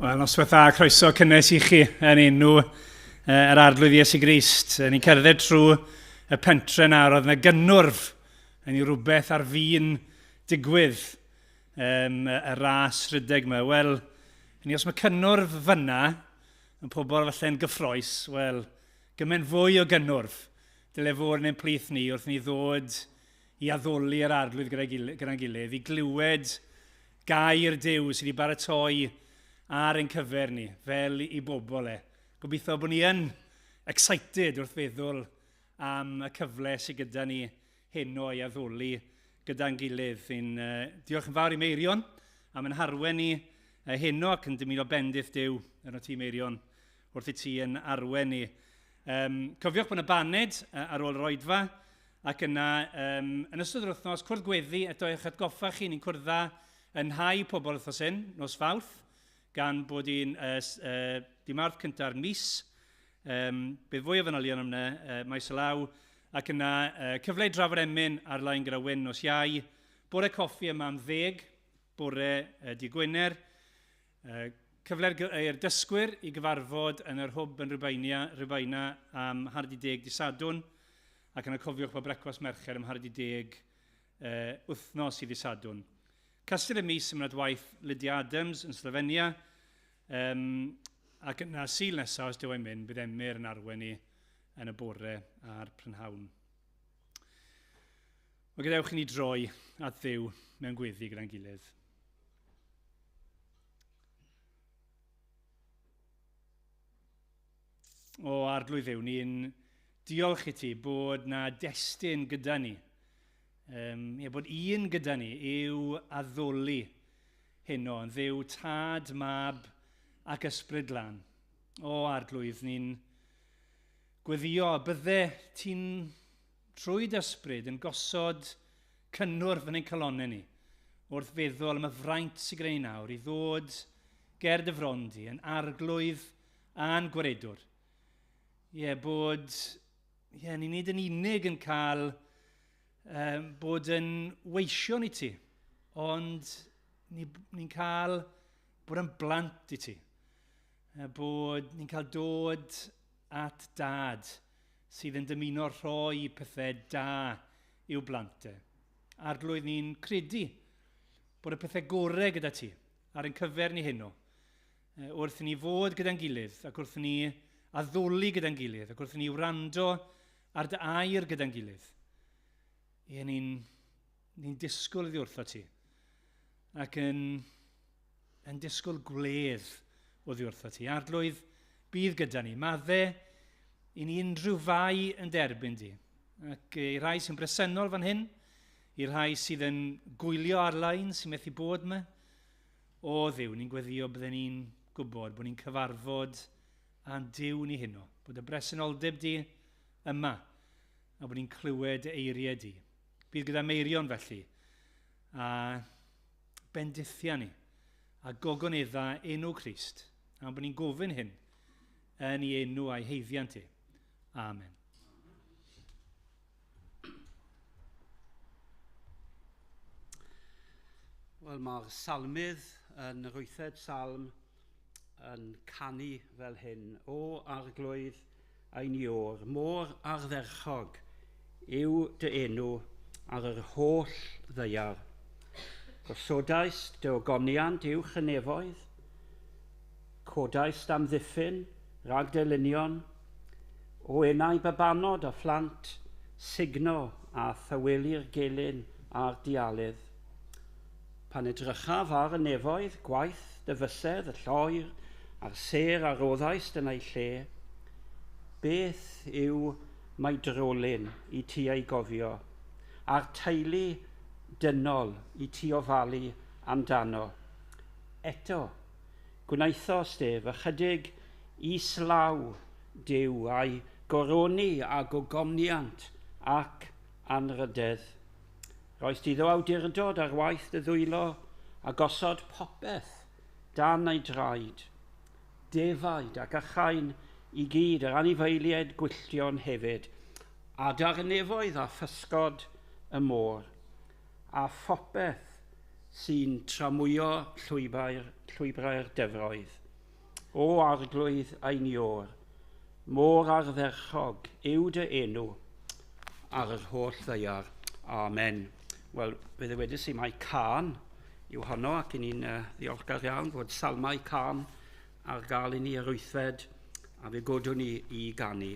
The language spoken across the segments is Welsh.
Wel, noswaith dda, croeso cynnes i chi yn enw yr Arglwydd Iesu Grist. Ni'n cerdded trwy y pentre nawr, oedd yna gynnwrf yn ei rhywbeth ar fin digwydd um, y ras rhedeg yma. Wel, ni os mae cynnwrf fyna, yn pobl falle'n gyffroes, wel, gymaint fwy o gynnwrf dyle fod yn ein plith ni wrth ni ddod i addoli yr Arglwydd gyda'n gilydd, i glywed gair Duw sydd wedi baratoi ar ein cyfer ni, fel i bobl e. Gobeithio bod ni yn excited wrth feddwl am y cyfle sydd gyda ni heno i addoli gyda'n gilydd. Fi'n uh, diolch yn fawr i Meirion am yn harwen ni heno ac yn dymuno bendith Duw yn o ti Meirion wrth i ti yn arwen ni. Um, cofiwch bod yna baned ar ôl yr oedfa Ac yna, um, yn ystod yr wythnos, cwrdd gweddi, eto eich atgoffa chi, ni'n cwrdd yn nhai pobl wythnos hyn, nos Fawrth, gan bod hi'n uh, uh, di Mawrth cynta'r mis. Um, bydd fwy o fanylion am yna, uh, maes y law. Ac yna, uh, cyfle i drafod emyn ar-lein gyda Wyn nos Iau. Bore coffi yma am ddeg, bore uh, di Gwener. Uh, cyfle i'r dysgwyr i gyfarfod yn yr hwb yn Rhubainia, Rhubaina am hanner di deg di Sadwn. Ac yna cofiwch bod brecwast Mercher am hanner di deg uh, wythnos i ddi Sadwn. Castell y mis ym waith Lydia Adams yn Slovenia. Um, ac yna Sul nesaf, os dyw e'n mynd, bydd Emyr yn arwen ni yn y bore a'r prynhawn. Wel, gadewch i ni droi at Dduw mewn gweddi gyda'n gilydd. O Arglwydd Dduw, ni'n diolch i ti bod na destun gyda ni. Um, ie, bod un gyda ni yw addoli heno yn Dduw Tad, Mab ac Ysbryd Glân. O Arglwydd, ni'n gweddio bydde ti'n trwy dy ysbryd yn gosod cynnwrf yn ein calonnau ni wrth feddwl am y fraint sydd gyda ni nawr i ddod ger dy fron di yn arglwydd a'n gwaredwr. Ie, bod ie, ni nid yn unig yn cael um, bod yn weision i ti, ond ni'n ni cael bod yn blant i ti. Bod ni'n cael dod at dad sydd yn dymuno rhoi pethau da i'w blant e. Arglwydd, ni'n credu bod y pethau gorau gyda ti ar ein cyfer ni heno. Wrth i ni fod gyda'n gilydd ac wrth i ni addoli gyda'n gilydd ac wrth i ni wrando ar dy air gyda'n gilydd. Ie, ni'n ni disgwyl iddi wrtho ti ac yn, yn disgwyl gwledd oddi wrtho ti. Arglwydd, bydd gyda ni. Madde i ni unrhyw fai yn derbyn di. Ac i rai sy'n bresennol fan hyn, i rhai sydd yn gwylio ar-lein, sy'n methu bod yma, o Dduw, ni'n gweddio bydden ni'n gwybod bod ni'n cyfarfod â'n Duw ni heno, bod y bresenoldeb di yma, a bod ni'n clywed eiriau di. Bydd gyda Meirion felly, a bendithia ni, a gogonedda enw Crist, a bod ni'n gofyn hyn yn ei enw a'i heiddiant i. Amen. Wel, mae'r salmydd yn yr wythfed salm yn canu fel hyn. O arglwydd ein Iôr, mor ardderchog yw dy enw ar yr holl ddaear. Gosodaist dy ogoniant uwch y nefoedd, codaist amddiffyn rhag dy elynion, o enau babanod a phlant, sugno a thawelu'r gelyn a'r dialydd. Pan edrychaf ar y nefoedd, gwaith dy fysedd, y lloer, a'r sêr a roddaist yn eu lle, beth yw maedrolyn i ti ei gofio, a'r teulu dynol i ti ofalu amdano? Eto, gwnaethost ef ychydig islaw Duw a'i goroni â gogoniant ac anrhydedd. Rhoist iddo awdurdod ar waith dy ddwylo a gosod popeth dan ei draed, defaid ac achain i gyd, yr anifeiliaid gwylltion hefyd, adar y nefoedd a physgod y môr, a phopeth sy'n tramwyo llwybrau'r dyfroedd. O Arglwydd ein Iôr, mor ardderchog yw dy enw ar yr holl ddaear. Amen. Wel, fe ddywedais i mai cân yw honno, ac i ni'n ddiolchgar iawn fod salmau cân ar gael i ni yr wythfed, a fe godwn ni i ganu.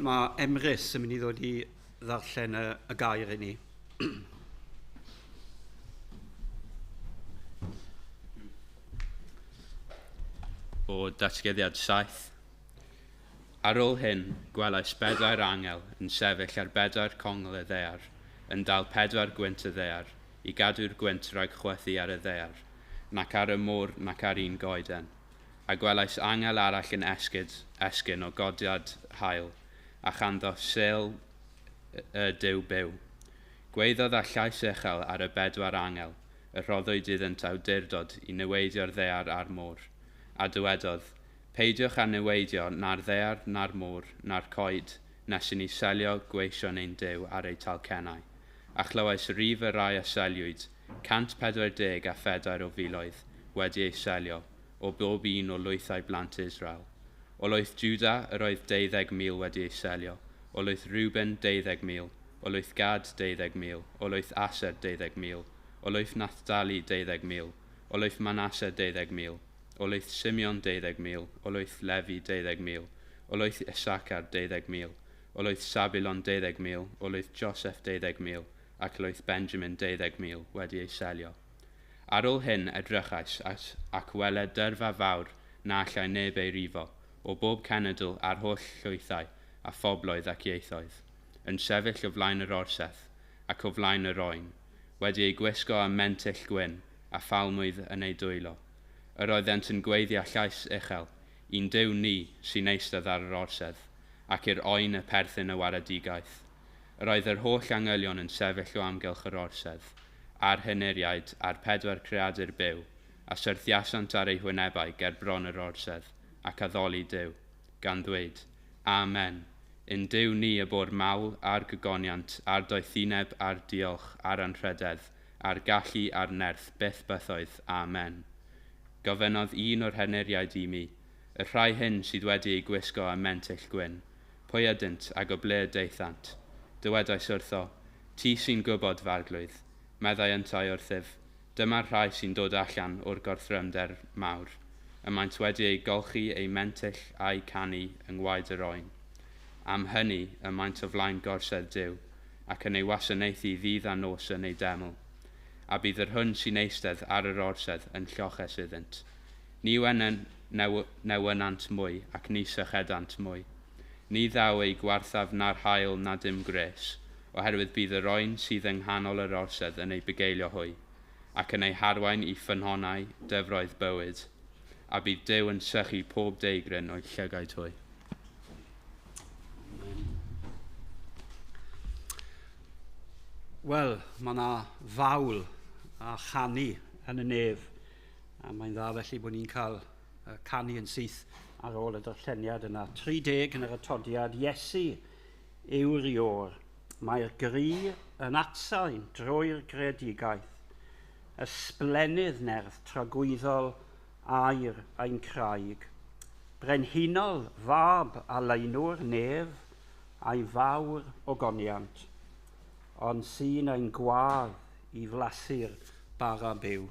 Mae Emrys yn mynd i ddod i ddarllen y gair i ni. O Datguddiad 7. Ar ôl hyn, gwelais bedair angel yn sefyll ar bedair congl y ddaear, yn dal pedwar gwynt y ddaear, i gadw'r gwynt rhag chwythu ar y ddaear, nac ar y môr nac ar un goeden. A gwelais angel arall yn esgyn o godiad haul, a chanddo sêl y Duw byw. Gwaeddodd â llais uchel ar y bedwar angel, y rhoddwyd iddynt awdurdod i niweidio'r ddaear a'r môr. A dywedodd, peidiwch â niweidio na'r ddaear na'r môr na'r coed, nes i ni selio gweision ein Duw ar eu talcennau. A chlywais rif y rhai a seliwyd, 144,000 wedi eu selio, o bob un o lwythau blant Israel. O lwyth Juda yr oedd 12,000 wedi eu selio, o lwyth Reuben 12,000, o lwyth Gad 12,000, o lwyth Aser 12,000, o lwyth Naphtali 12,000, o lwyth Manasseh 12,000, o lwyth Simeon 12,000, o lwyth Lefi 12,000, o lwyth Issachar 12,000, o lwyth Sabulon 12,000, o lwyth Joseph 12,000, ac lwyth Benjamin 12,000 wedi ei selio. Ar ôl hyn edrychais ac weled dyrfa fawr na allai neb ei rifo, o bob cenedl a'r holl llwythau a phobloedd ac ieithoedd, yn sefyll o flaen yr orsedd ac o flaen yr oen, wedi ei gwisgo â mentyll gwyn a phalmwydd yn ei dwylo. Yr oeddent yn gweiddi â llais uchel, un Duw ni sy'n eistedd ar yr orsedd, ac i'r oen y perthyn y waredigaeth. Yr oedd yr holl angylion yn sefyll o amgylch yr orsedd, a'r henuriaid a'r pedwar creadur byw, a syrthiasant ar eu hwynebau ger bron yr orsedd, ac addoli Duw, gan ddweud, Amen. Un Duw ni y bo'r mawl a'r gogoniant, a'r doethineb, a'r diolch, a'r anrhydedd, a'r gallu a'r nerth byth bythoedd. Amen. Gofynnodd un o'r henuriaid i mi, y rhai hyn sydd wedi eu gwisgo â mentyll gwyn, pwy ydynt ac o ble y daethant? Dywedais wrtho, ti sy'n gwybod, f'arglwydd. Meddai yntau wrthyf, dyma'r rhai sy'n dod allan o'r gorthrymder mawr, y maent wedi eu golchi eu mentyll a'u canu yng ngwaed yr oen. Am hynny y maent o flaen gorsedd Duw, ac yn ei wasanaethu ddydd a nos yn ei deml. A bydd yr hwn sy'n eistedd ar yr orsedd yn lloches iddynt. Ni newynant mwy ac ni sychedant mwy. Ni ddaw eu gwarthaf na'r haul na dim gwres, oherwydd bydd yr oen sydd yng nghanol yr orsedd yn ei bugeilio hwy, ac yn ei harwain i ffynhonnau dyfroedd bywyd, a bydd Duw yn sychu pob deigryn o'i llygaid hwy. Wel, mae yna fawl a chanu yn y nef, a mae'n dda felly bod ni'n cael canu yn syth ar ôl y darlleniad yna. 30 yn yr atodiad, Iesu yw'r Iôr. Mae'r gri yn atsain drwy'r greadigaeth, ysblennydd nerth tragwyddol aur ein craig. Brenhinol fab a leinwr nef a'i fawr ogoniant, ond sy'n ein gwadd i flasu'r bara byw.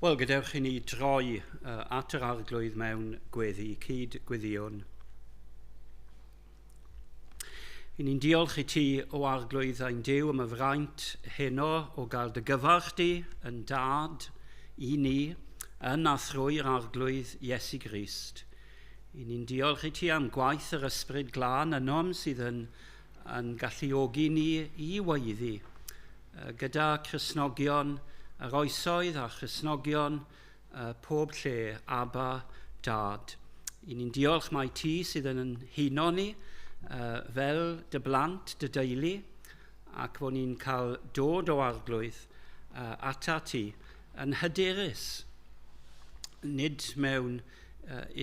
Wel, gadewch i ni droi at yr Arglwydd mewn gweddi, cyd gweddïwn. I ni'n diolch i ti o Arglwydd ein Duw am y fraint heno o gael dy gyfarch di yn dad i ni yn a thrwy'r Arglwydd Iesu Grist. I ni'n diolch i ti am gwaith yr Ysbryd Glân ynom sydd yn galluogi ni i weiddi gyda Cristnogion yr oesoedd a Christnogion pob lle, Abba, Dad. I ni'n diolch mai ti sydd yn huno ni fel dy blant, dy deulu, ac fod ni'n cael dod o Arglwydd ata ti yn hyderus, nid mewn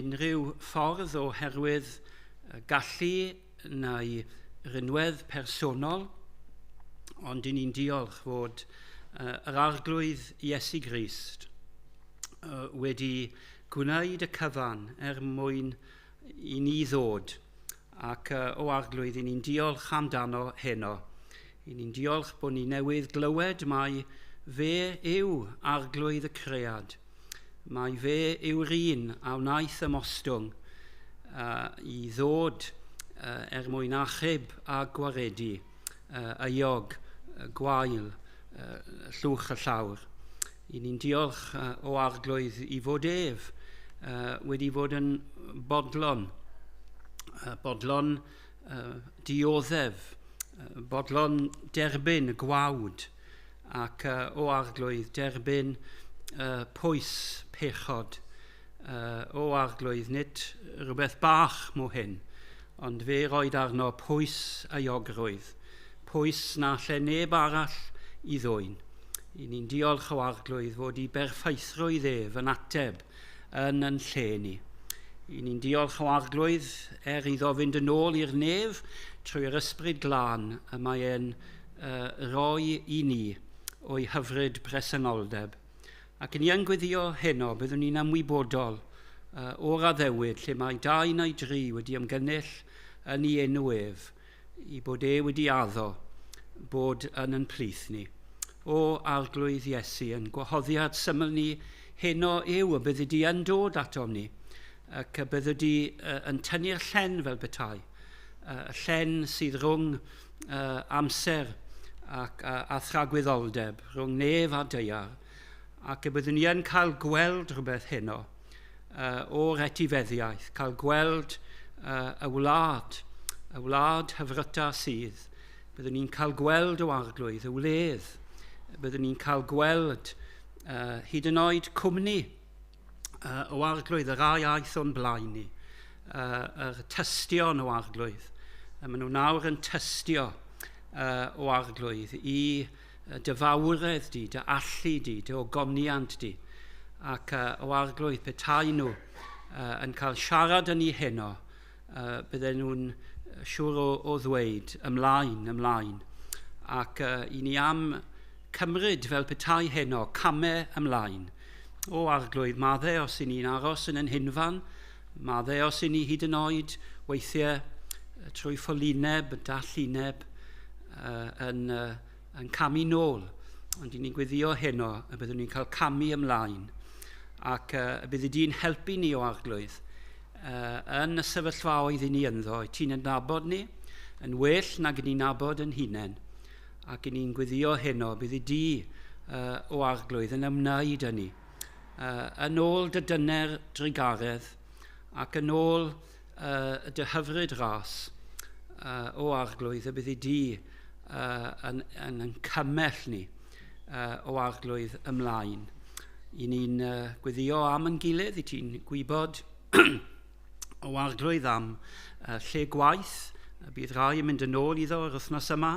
unrhyw ffordd oherwydd gallu neu rinwedd personol, ond i ni'n diolch fod yr Arglwydd Iesu Grist wedi gwneud y cyfan er mwyn i ni ddod, ac o Arglwydd i ni'n diolch amdano heno. I ni'n diolch bod ni newydd glywed mai fe yw Arglwydd y cread, mai fe yw'r un a wnaeth ymostwng i ddod er mwyn achub a gwaredu euog, gwael, llwch y llawr. I ni'n diolch o Arglwydd i fod ef wedi fod yn bodlon, bodlon dioddef, bodlon derbyn y gwawd, ac o Arglwydd derbyn pwys pechod. O Arglwydd, nid rhywbeth bach mo hyn, ond fe roed arno pwys euogrwydd, pwys na lle neb arall i ddwyn. I ni'n diolch o Arglwydd fod i berffeithrwydd ef yn ateb yn lle ni. I ni'n diolch o Arglwydd er iddo fynd yn ôl i'r nef trwy'r Ysbryd Glân y mae e'n roi i ni o'i hyfryd presenoldeb. Ac ni yn gweddio heno, byddwn ni'n ymwybodol o'r addewid lle mae 2 neu 3 wedi ymgynnull yn ei enw ef, i bod e wedi addo bod yn plith ni. O Arglwydd Iesu, yn gwahoddiad syml ni heno yw y byddi di yn dod atom ni, ac y byddi di yn tynnu'r llen fel petai, y llen sydd rhwng amser ac a thragwyddoldeb, rhwng nef a daear, ac y byddwn ni yn cael gweld rhywbeth heno o'r etifeddiaeth, cael gweld y wlad hyfryta sydd. Byddwn ni'n cael gweld o Arglwydd y wledd, byddwn ni'n cael gweld hyd yn oed cwmni o Arglwydd y rai aeth o'n blaen ni, yr tystion o Arglwydd. Maen nhw nawr yn tystio o Arglwydd i dy fawredd di, dy allu di, dy ogoniant di. Ac o Arglwydd, petai nhw yn cael siarad yn ni heno, bydden nhw'n siŵr o ddweud ymlaen, ymlaen. Ac i ni am cymryd fel petai heno, camau ymlaen. O Arglwydd, maddau os i ni'n aros yn ein hunfan, maddau os i ni hyd yn oed weithiau trwy ffolineb, dallineb, yn camu nôl. Ond i ni'n gweddio heno y byddwn ni'n cael camu ymlaen. Ac y byddi di'n helpu ni o Arglwydd yn y sefyllfaoedd i ni ynddo. Ti'n adnabod ni yn well nag i ni'n nabod yn hunain. Ac i ni'n gweddio heno, byddi di o Arglwydd yn ymwneud â ni. Yn ôl dy dyner drugaredd ac yn ôl dy hyfryd ras o Arglwydd, y byddi di yn cymell ni o Arglwydd ymlaen. I ni'n gweddio am yn gilydd, i ti'n gwybod o Arglwydd am lle gwaith, bydd rai yn mynd yn ôl iddo yr wythnos yma,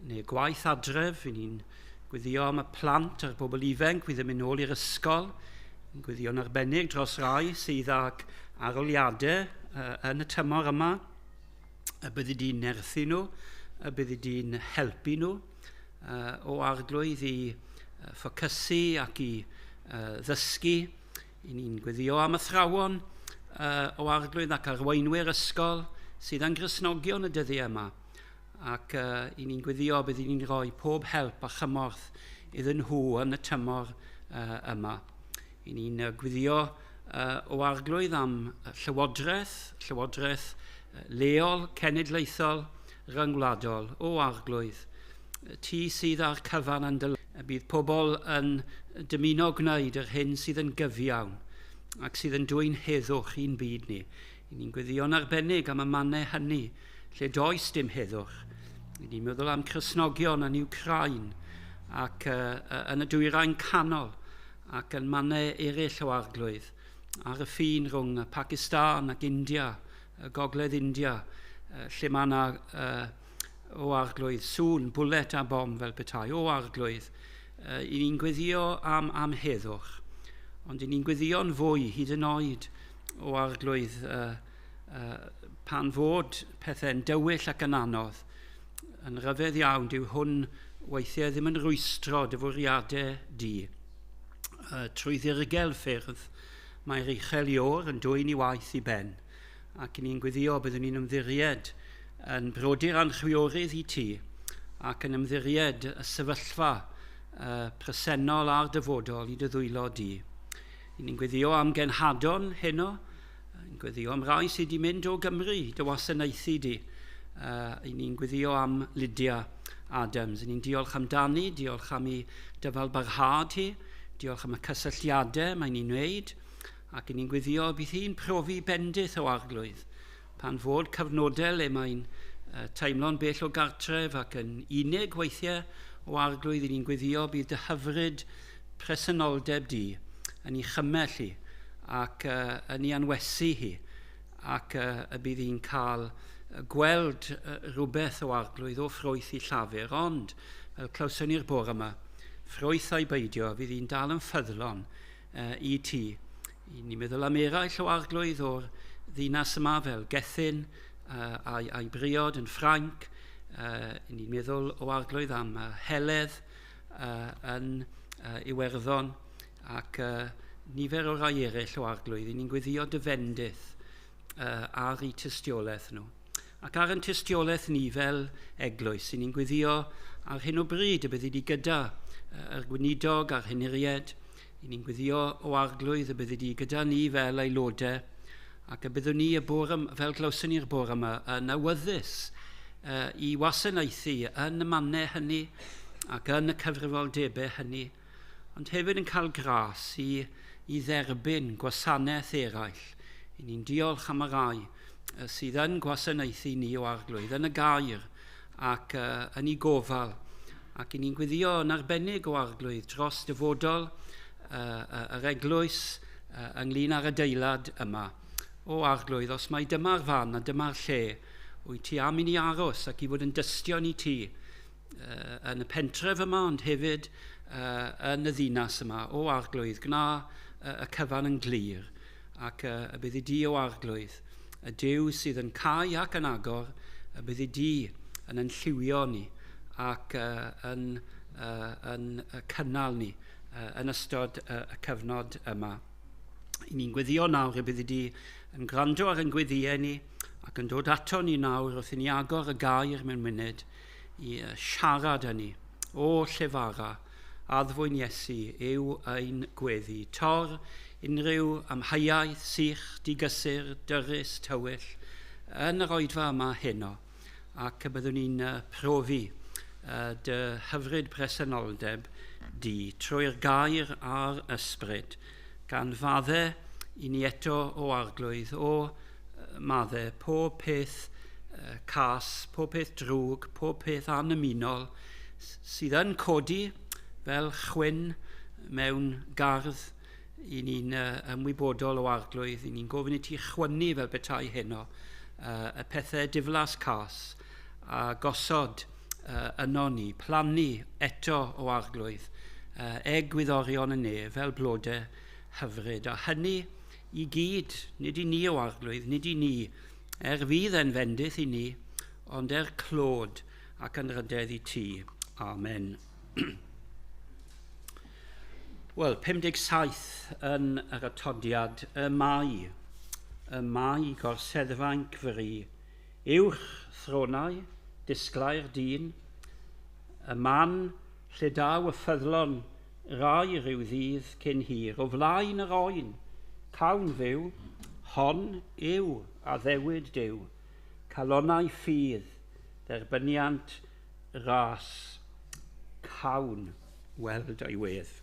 neu gwaith adref, i ni'n gweddio am y plant a'r bobl ifanc fydd yn mynd ôl i'r ysgol, yn gweddio'n arbennig dros rai sydd ag arholiadau yn y tymor yma, y byddi di'n nerthu nhw, y byddi di'n helpu nhw o Arglwydd i ffocysu ac i ddysgu. I ni'n gweddio am athrawon o Arglwydd ac arweinwyr ysgol sydd yn Gristnogion y dyddiau yma. Ac i ni'n gweddio bydd ni'n rhoi pob help a chymorth iddyn nhw yn y tymor yma. I ni'n gwyddio o Arglwydd am llywodraeth, llywodraeth leol, cenedlaethol, ryngwladol, o Arglwydd. Ti sydd â'r cyfan yn dy bydd pobl yn dymuno gwneud yr hyn sydd yn gyfiawn ac sydd yn dwyn heddwch i'n byd ni. I ni'n gweddïo'n arbennig am y mannau hynny lle does dim heddwch. I ni'n meddwl am Cristnogion yn Ukraine ac yn y Dwyrain Canol ac yn mannau eraill o Arglwydd ar y ffin rhwng Pakistan ac India, Gogledd India, lle mae yna o Arglwydd sŵn, bwlet a bom fel petai, o Arglwydd. I ni'n gweddio am, am heddwch, ond i ni'n gweddio'n fwy hyd yn oed o Arglwydd pan fod pethau'n dywyll ac yn anodd. Yn rhyfedd iawn, dyw hwn weithiau ddim yn rwystro dy fwriadau di. Trwy ddirgel ffyrdd, mae'r uchel Iôr yn dwyn i waith i ben, ac i ni'n gweddio byddwn ni'n ymddiried yn brodyr a'n chwiorydd i ti, ac yn ymddiried y sefyllfa presennol a'r dyfodol i dy ddwylo di. I ni'n gweddio am genhadon heno, yn gweddio am rai sydd wedi mynd o Gymru dy wasanaethu di. I ni'n gweddio am Lydia Adams. I ni'n diolch amdani, diolch am ei dyfalbarhad hi, diolch am y cysylltiadau mae'n ei wneud, ac i ni'n gweddio bydd hi'n profi bendith o Arglwydd pan fod cyfnodau le mae'n teimlo'n bell o gartref ac yn unig weithiau o Arglwydd, i ni'n gweddio bydd dy hyfryd presenoldeb di yn ei chymell hi ac yn ei anwesu hi, ac y bydd hi'n cael gweld rhywbeth o Arglwydd o ffrwyth i llafur, ond fel clywson ni'r bore yma, ffrwyth a'i beidio, fydd hi'n dal yn ffyddlon i ti. I ni'n meddwl am eraill o Arglwydd o'r ddinas yma fel Gethin a'i, a'i briod yn Ffrainc. I ni'n meddwl o Arglwydd am Heledd yn Iwerddon ac nifer o rai eraill o Arglwydd. I ni'n gweddio dy fendith ar eu tystiolaeth nhw. Ac ar ein tystiolaeth ni fel eglwys, i ni'n gweddio ar hyn o bryd y byddi di gyda yr gweinidog a'r henuried. I ni'n gweddio o Arglwydd y byddi di gyda ni fel aelodau, ac y byddwn ni y bore, fel glywson ni'r bore yma, yn awyddus i wasanaethu yn y mannau hynny ac yn y cyfrifoldebau hynny, ond hefyd yn cael gras i, i dderbyn gwasanaeth eraill. I ni'n diolch am y rai sydd yn gwasanaethu ni o Arglwydd, yn y gair ac yn ei gofal. Ac i ni'n gweddio yn arbennig o Arglwydd dros dyfodol yr eglwys ynglyn â'r adeilad yma. O Arglwydd, os mai dyma'r fan a dyma'r lle, wyt ti am i ni aros ac i fod yn dystion i ti yn y pentref yma, ond hefyd yn y ddinas yma. O Arglwydd, gwna y cyfan yn glir, ac y byddi di o Arglwydd, y Duw sydd yn cau ac yn agor, y byddi di yn yn lliwio ni ac yn, yn cynnal ni yn ystod y cyfnod yma. I ni'n gweddio nawr y byddi di yn gwrando ar ein gweddïau ni ac yn dod ato ni nawr wrth i ni agor y gair mewn munud i siarad â ni. O llefara, addfwyn Iesu yw ein gweddi. Tor unrhyw amheuaeth, sych, digysur, dyrys, tywyll yn yr oedfa yma heno, ac y byddwn ni'n profi dy hyfryd presenoldeb di trwy'r gair a'r ysbryd, gan fadde i ni eto o Arglwydd, o madde pob peth cas, pob peth drwg, pob peth annymunol sydd yn codi fel chwyn mewn gardd. I ni'n ymwybodol o Arglwydd, i ni'n gofyn i ti chwynnu fel petai heno y pethau diflas cas a gosod yno ni, plannu eto o Arglwydd, egwyddorion y nef fel blodau hyfryd. A hynny i gyd, nid i ni o Arglwydd, nid i ni, fydd e'n fendith i ni, ond clod ac anrhydedd i ti. Amen. Wel, 57 yn yr atodiad, y mae gorseddfainc fri, uwch thronau, disglair dyn, y man lle daw y ffyddlon rai rhyw ddydd cyn hir, o flaen yr oen, cawn fyw, hon yw addewid Duw, calonnau ffydd, derbyniant ras, cawn weld o'i wedd.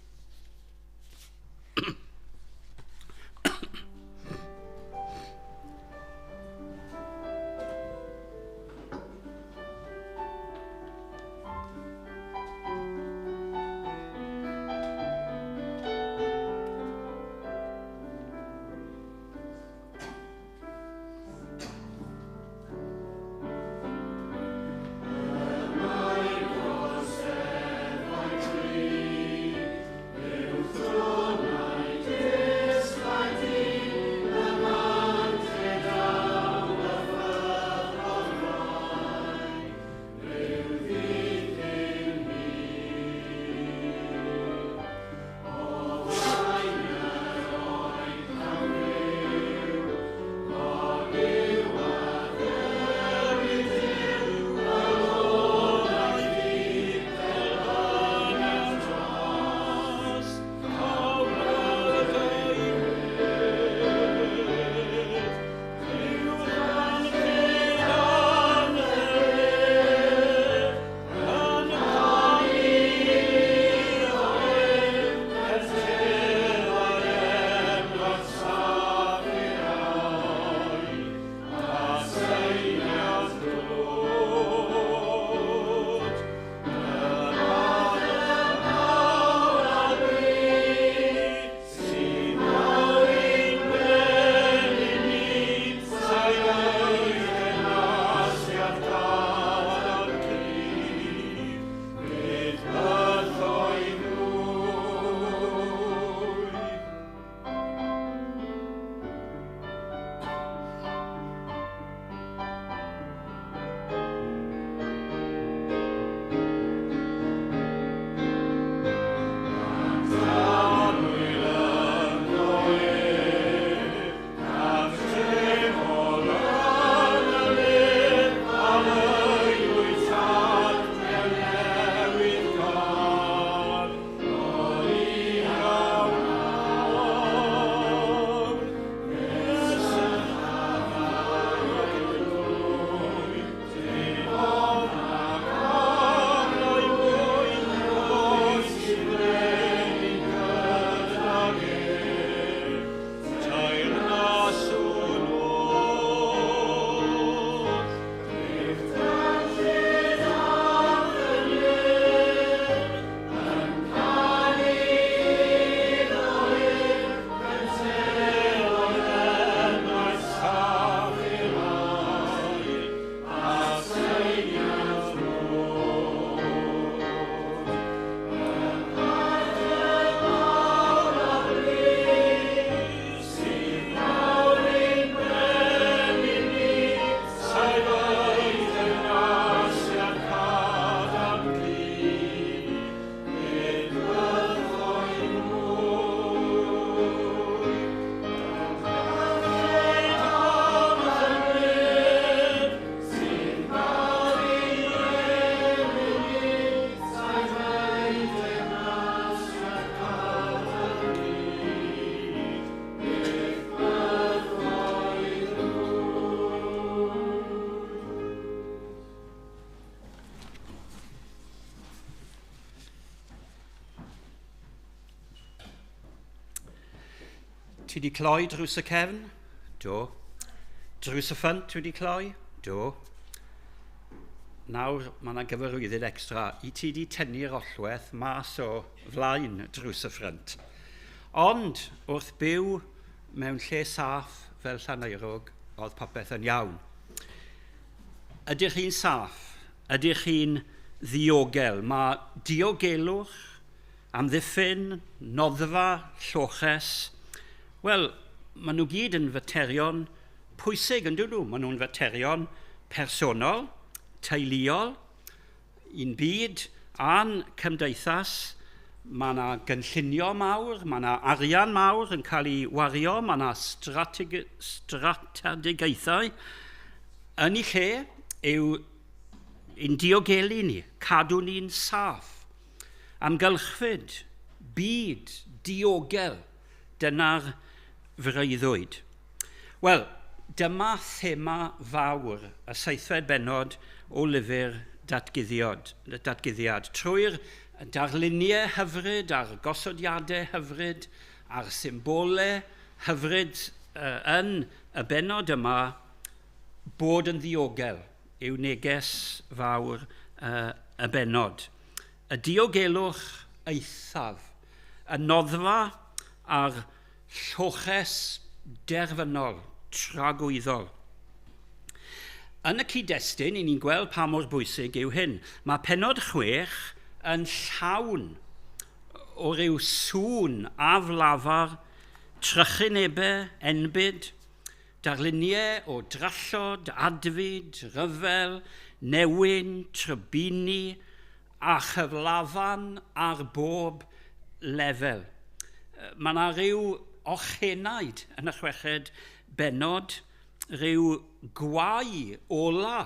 Ti di cloi drws y cefn? Do. Drws y ffynt wedi cloi? Do. Nawr mae yna gyfarwyddyd extra i ti di tynnu'r ollwedd mas o flaen drws y ffrynt. Ond wrth byw mewn lle saff fel Llaneirwg, oedd popeth yn iawn. Ydych chi'n saff? Ydych chi'n ddiogel? Mae diogelwch, amddiffyn, noddfa, lloches, wel, maen nhw gyd yn faterion pwysig yn dyn nhw. Maen nhw'n faterion personol, teuluol, i'n byd a'n cymdeithas. Mae yna gynllunio mawr, mae yna arian mawr yn cael ei wario, mae yna strategaethau. Yn ei lle yw ein diogelu ni, cadw ni'n saff. Amgylchfyd, Byd diogel, dyna'r freuddwyd. Wel, dyma thema fawr y seithfed bennod o lyfr datguddiad. datguddiad. Trwy'r darluniau hyfryd a'r gosodiadau hyfryd a'r symbolau hyfryd yn y bennod yma, bod yn ddiogel yw neges fawr y bennod. Y diogelwch eithaf, y noddfa a'r lloches derfynol, tragwyddol. Yn y cyd-destun, i ni'n gweld pa mor bwysig yw hyn. Mae pennod 6 yn llawn o ryw sŵn aflafar, trychinebau, enbyd, darluniau o drallod, adfyd, rhyfel, newyn, trybini a chyflafan ar bob lefel. Mae yna ryw ochenaid yn y chweched bennod, rhyw gwau ola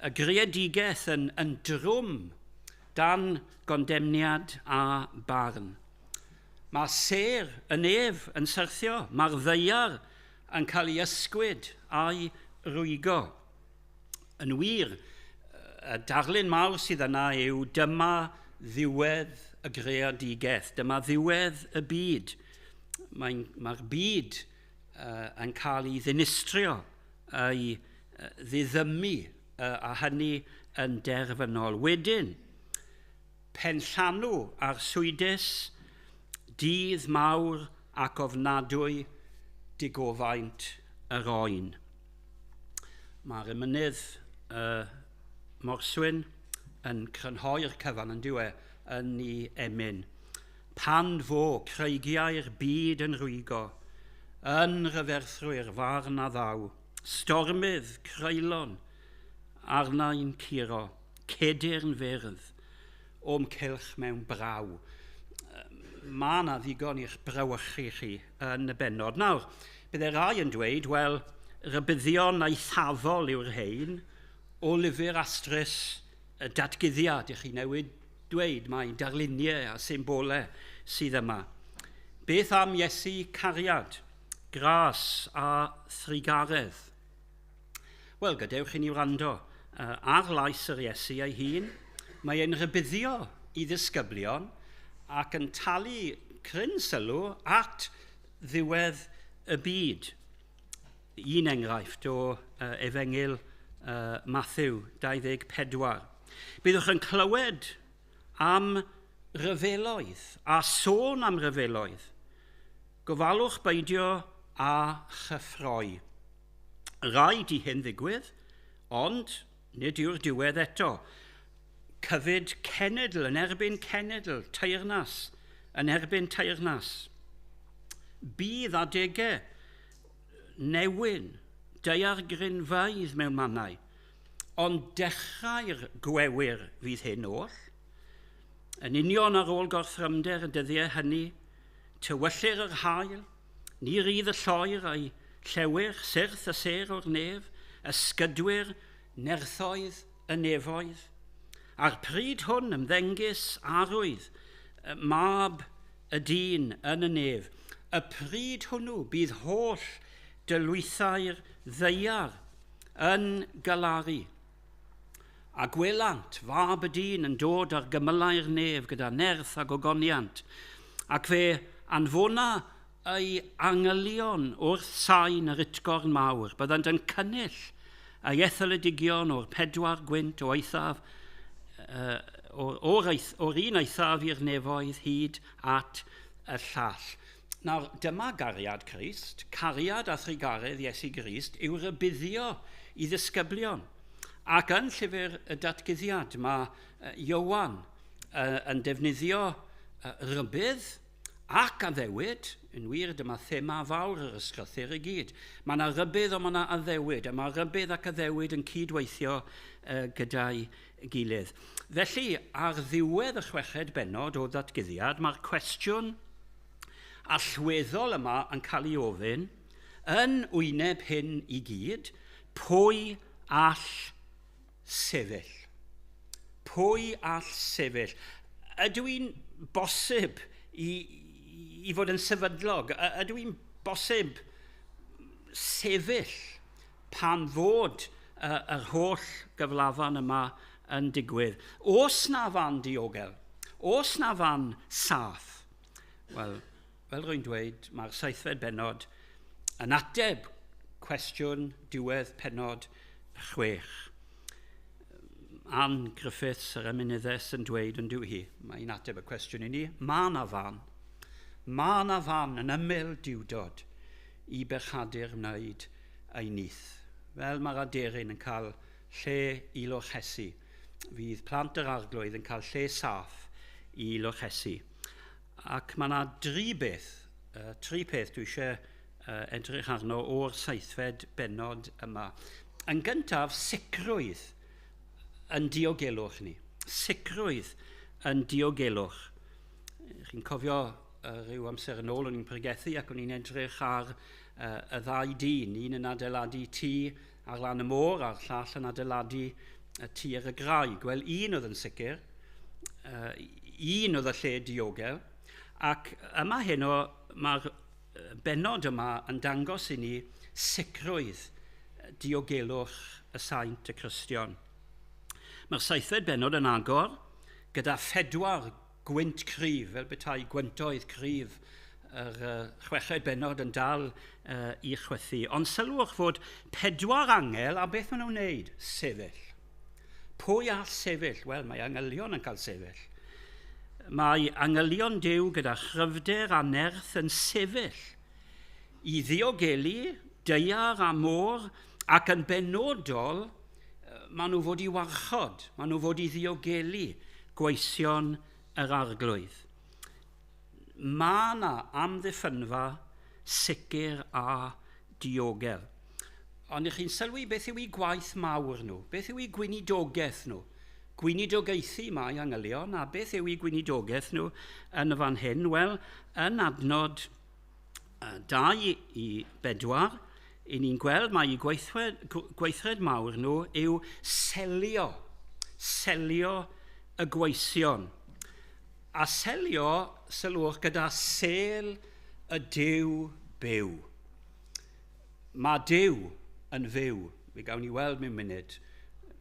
y greadigaeth yn, yn drwm dan gondemniad a barn. Mae sêr y nef yn syrthio, mae'r ddaear yn cael ei ysgwyd a'i rwygo. Yn wir, y darlun mawr sydd yna yw dyma ddiwedd y greadigaeth, dyma ddiwedd y byd. Mae'r mae byd yn cael ei ddinistrio, ei ddiddymu, a hynny yn derfynol. Wedyn, penllanw ar swydus, dydd mawr ac ofnadwy digofaint yr oen. Mae'r emynydd Morswyn yn crynhoi'r cyfan yn diwe yn ei emyn. Pan fo creigiau'r byd yn rhwygo, yn rhyferthrwy'r farn a ddaw, stormydd creulon arnau'n curo, cedyrn fyrdd o'm cylch mewn braw. Mae yna ddigon i'ch brawychu chi yn y bennod. Nawr, byddai rai yn dweud, wel, rhybuddion eithafol yw'r rhain o lyfr astrus y datguddiad i chi newid dweud mai darluniau a symbolau sydd yma. Beth am Iesu cariad, gras a thrugaredd? Wel, gadewch i ni wrando ar lais yr Iesu ei hun. Mae e'n rhybuddio i ddisgyblion ac yn talu cryn sylw at ddiwedd y byd. Un enghraifft o Efengyl Matthew 24. Byddwch yn clywed am ryfeloedd a sôn am ryfeloedd. Gofalwch beidio â chyffroi. Rhaid i hyn ddigwydd, ond nid yw'r diwedd eto. Cyfyd cenedl yn erbyn cenedl, teyrnas yn erbyn teyrnas. Bydd adegau newyn, daeargrynfeydd mewn mannau, ond dechrau'r gwewyr fydd hyn oll. Yn union ar ôl gorthrymder y dyddiau hynny, tywyllir yr haul, ni rydd y lloer a'i llewych, syrth y sêr o'r nef, ysgydwyr nerthoedd y nefoedd. A'r pryd hwn ymddengys arwydd mab y dyn yn y nef. Y pryd hwnnw bydd holl dylwythau'r ddaear yn galaru. A gwelant fab y dyn yn dod ar gymylau'r nef gyda nerth a gogoniant, ac fe anfona ei angylion wrth sain yr utgorn mawr. Byddant yn cynnull ei etholedigion o'r pedwar gwynt o eithaf, o'r, or, or un eithaf i'r nefoedd hyd at y llall. Nawr, dyma gariad Crist, cariad a thrugaredd Iesu Grist yw rhybuddio i ddisgyblion. Ac yn llyfr y datguddiad mae Iowan yn defnyddio rhybudd ac addewid, yn wir dyma thema fawr yr ysgrythur i gyd. Mae yna rybudd ond mae yna addewid, a mae rhybudd ac addewid yn cydweithio gyda'i gilydd. Felly, ar ddiwedd y chweched bennod o ddatguddiad, mae'r cwestiwn allweddol yma yn cael ei ofyn, yn wyneb hyn i gyd, pwy all sefyll? Pwy all sefyll? Ydw i'n bosib i, i fod yn sefydlog? Ydw i'n bosib sefyll pan fod yr holl gyflafan yma yn digwydd? Oes na fan diogel? Oes na fan saff? Wel, fel rwy'n dweud, mae'r seithfed bennod yn ateb cwestiwn diwedd pennod 6. Ann Griffiths, yr emynyddes, yn dweud yn dyw hi, mae'n ateb y cwestiwn i ni, mae na fan. Mae na fan yn ymyl diwdod i bechadur wneud ei nyth. Fel mae'r aderyn yn cael lle i lochesu, fydd plant yr arglwydd yn cael lle saff i lochesu. Ac mae yna dri beth, tri peth dwi eisiau edrych arno o'r seithfed bennod yma. Yn gyntaf, sicrwydd yn diogelwch ni. Sicrwydd yn diogelwch. Chi'n cofio rhyw amser yn ôl o'n i'n pregethu ac o'n i'n edrych ar y ddau dyn, un yn adeiladu tŷ ar lan y môr a'r llall yn adeiladu y tŷ ar y graig. Wel, un oedd yn sicr, un oedd y lle diogel, ac yma heno mae'r bennod yma yn dangos i ni sicrwydd diogelwch y saint y Cristion. Mae'r seithfed bennod yn agor gyda phedwar gwynt cryf, fel petai gwyntoedd cryf yr chweched bennod yn dal i chwythu. Ond sylwch fod pedwar angel, a beth maen nhw'n wneud? Sefyll. Pwy all sefyll? Wel, mae angylion yn cael sefyll. Mae angylion Duw gyda chryfder a nerth yn sefyll i ddiogelu daear a môr, ac yn benodol, maen nhw fod i warchod, maen nhw fod i ddiogelu gweision yr arglwydd. Mae yna amddiffynfa sicr a diogel. Ond ych chi'n sylwi beth yw eu gwaith mawr nhw? Beth yw eu gweinidogaeth nhw? Gweinidogaethu mae angylion, a beth yw eu gweinidogaeth nhw yn y fan hyn? Wel, yn adnod 2 i 4, i ni'n gweld mai eu gweithred, gweithred mawr nhw yw selio, selio y gweision. A selio, sylwch, gyda sêl y Duw byw. Mae Duw yn fyw. Fe gawn ni weld mewn munud.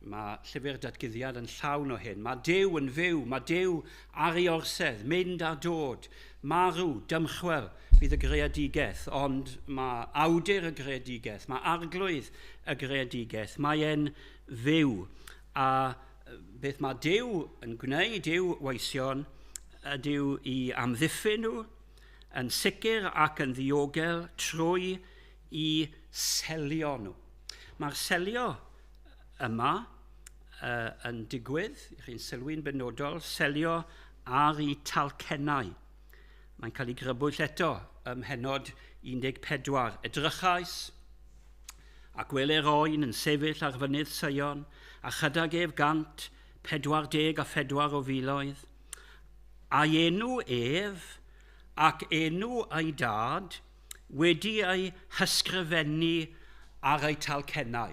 Mae llyfr datguddiad yn llawn o hyn. Mae Duw yn fyw. Mae Duw ar ei orsedd, mynd a dod, marw, dymchwel fydd y greadigaeth, ond mae awdur y greadigaeth, mae arglwydd y greadigaeth, mae e'n fyw. A beth mae Duw yn gwneud i'w weision ydyw i amddiffyn nhw yn sicr ac yn ddiogel trwy i selio nhw. Mae'r selio yma yn digwydd, chi'n sylwi'n benodol, selio ar eu talcennau. Mae'n cael ei grybwyll eto ym mhennod 14. Edrychais, ac wele'r oen yn sefyll ar fynydd Seion, a chydag ef 144,000, a'i enw ef ac enw ei dad wedi ei hysgrifennu ar ei talcennau.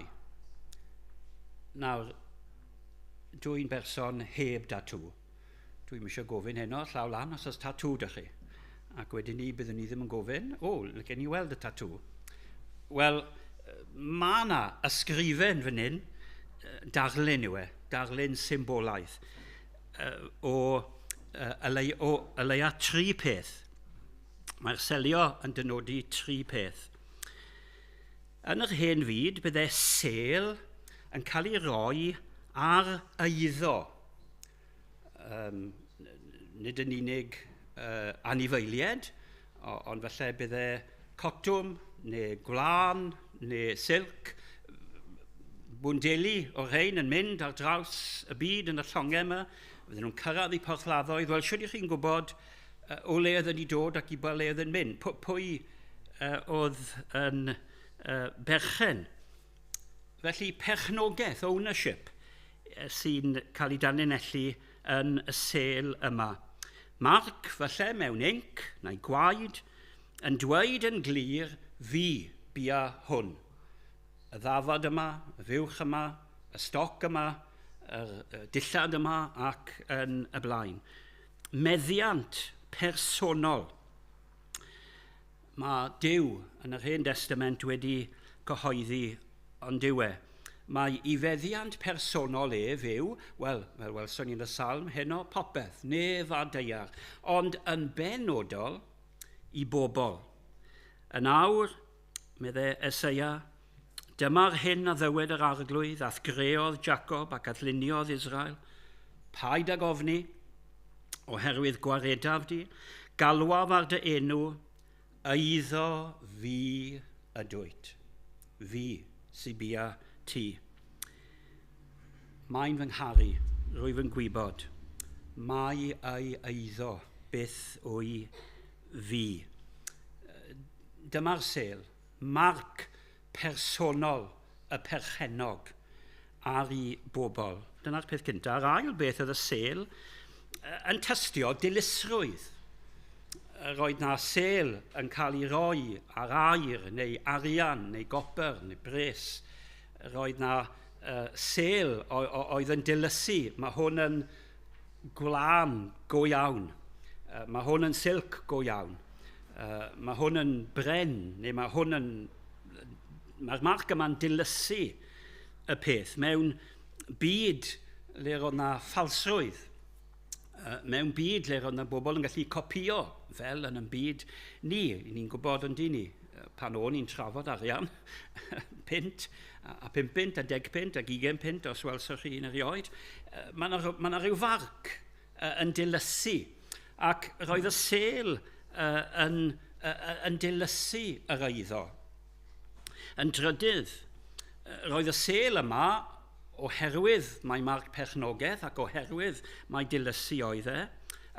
Nawr, dwi'n berson heb datŵ. Dwi'm eisiau gofyn heno, llaw lan os oes tatŵ 'da chi. Ac wedyn ni, byddwn ni ddim yn gofyn, o, licen ni weld y tatŵ. Wel, mae yna ysgrifen fan hyn, darlun yw e, darlun symbolaidd, o, o, o leia tri peth. Mae'r selio yn dynodi tri peth. Yn yr hen fyd, bydde sêl yn cael ei roi ar eiddo. Nid yn unig anifeiliaid, ond falle bydde cotwm neu gwlân neu silc, bwndeli o'r rhain yn mynd ar draws y byd yn y llongau yma, fydden nhw'n cyrraedd eu porthladdoedd. Wel, shwt y'ch chi'n gwybod o le oedd wedi dod ac i ba le oedd yn mynd? Pwy oedd yn berchen? Felly, perchnogaeth, ownership, sy'n cael ei danlinellu yn y sêl yma. Marc, falle, mewn inc neu gwaed, yn dweud yn glir, fi bia hwn. Y ddafad yma, y fuwch yma, y stoc yma, yr dillad yma ac yn y blaen. Meddiant personol. Mae Duw yn yr Hen Testament wedi cyhoeddi ond yw e. Mae i feddiant personol ef yw, wel, fel welson ni yn y salm, heno popeth, nef a daear, ond yn benodol i bobl. Yn awr, meddai Eseia, dyma'r hyn a ddywed yr arglwydd, ath greodd Jacob ac athluniodd Israel. Paid ag ofni, oherwydd gwaredaf di, galwaf ar dy enw, eiddo fi ydwyt. Fi sy bia ti. Mae'n fy ngharu, rwyf yn gwybod, mae ei eiddo byth o'i fi. Dyma'r sêl, marc personol y perchennog ar ei bobl. Dyna'r peth cyntaf. Yr ail beth oedd y sêl yn tystio dilysrwydd. Roedd na sêl yn cael ei roi ar aur neu arian neu gopr neu bres. Roedd na sêl oedd yn dilysu. Mae hwn yn gwlân go iawn. Mae hwn yn silc go iawn. Mae hwn yn bren neu mae hwn yn... Mae'r marc yma'n dilysu y peth mewn byd le roedd na falsrwydd. Mewn byd le roedd na bobl yn gallu copio, fel yn y byd ni. Ni'n gwybod yn dyn ni, pan o'n i'n trafod arian, punt, a 5 punt, a 10 punt, ac 20 punt, os welsoch chi un erioed, mae yna rhyw farc yn dilysu. Ac roedd y sêl yn dilysu yr eiddo. Yn drydydd, roedd y sêl yma oherwydd mae marc perchnogaeth ac oherwydd mae dilysu oedd e,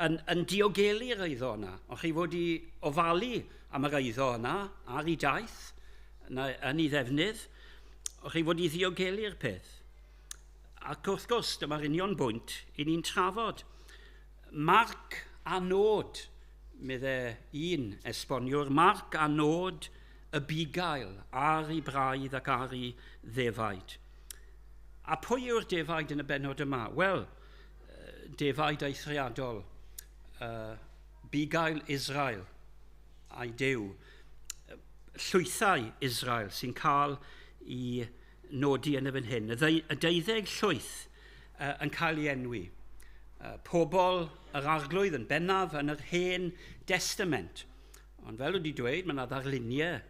yn diogelu'r eiddo yna. O'ch chi fod i ofalu am yr eiddo yna ar ei daith, yn ei ddefnydd, o'ch chi fod i ddiogelu'r peth. Ac wrth gwrs, dyma'r union bwynt i ni'n trafod. Marc a nod, meddai un esboniwr, marc a nod y bugail ar ei braidd ac ar ei ddefaid. A pwy yw'r defaid yn y bennod yma? Wel, defaid eithriadol, bugail Israel a'i Duw, llwythau Israel sy'n cael ei nodi yn y fan hyn. Y 12 llwyth yn cael ei enwi. Pobl yr arglwydd yn bennaf yn yr Hen Testament. Ond fel wedi dweud, mae yna ddarluniau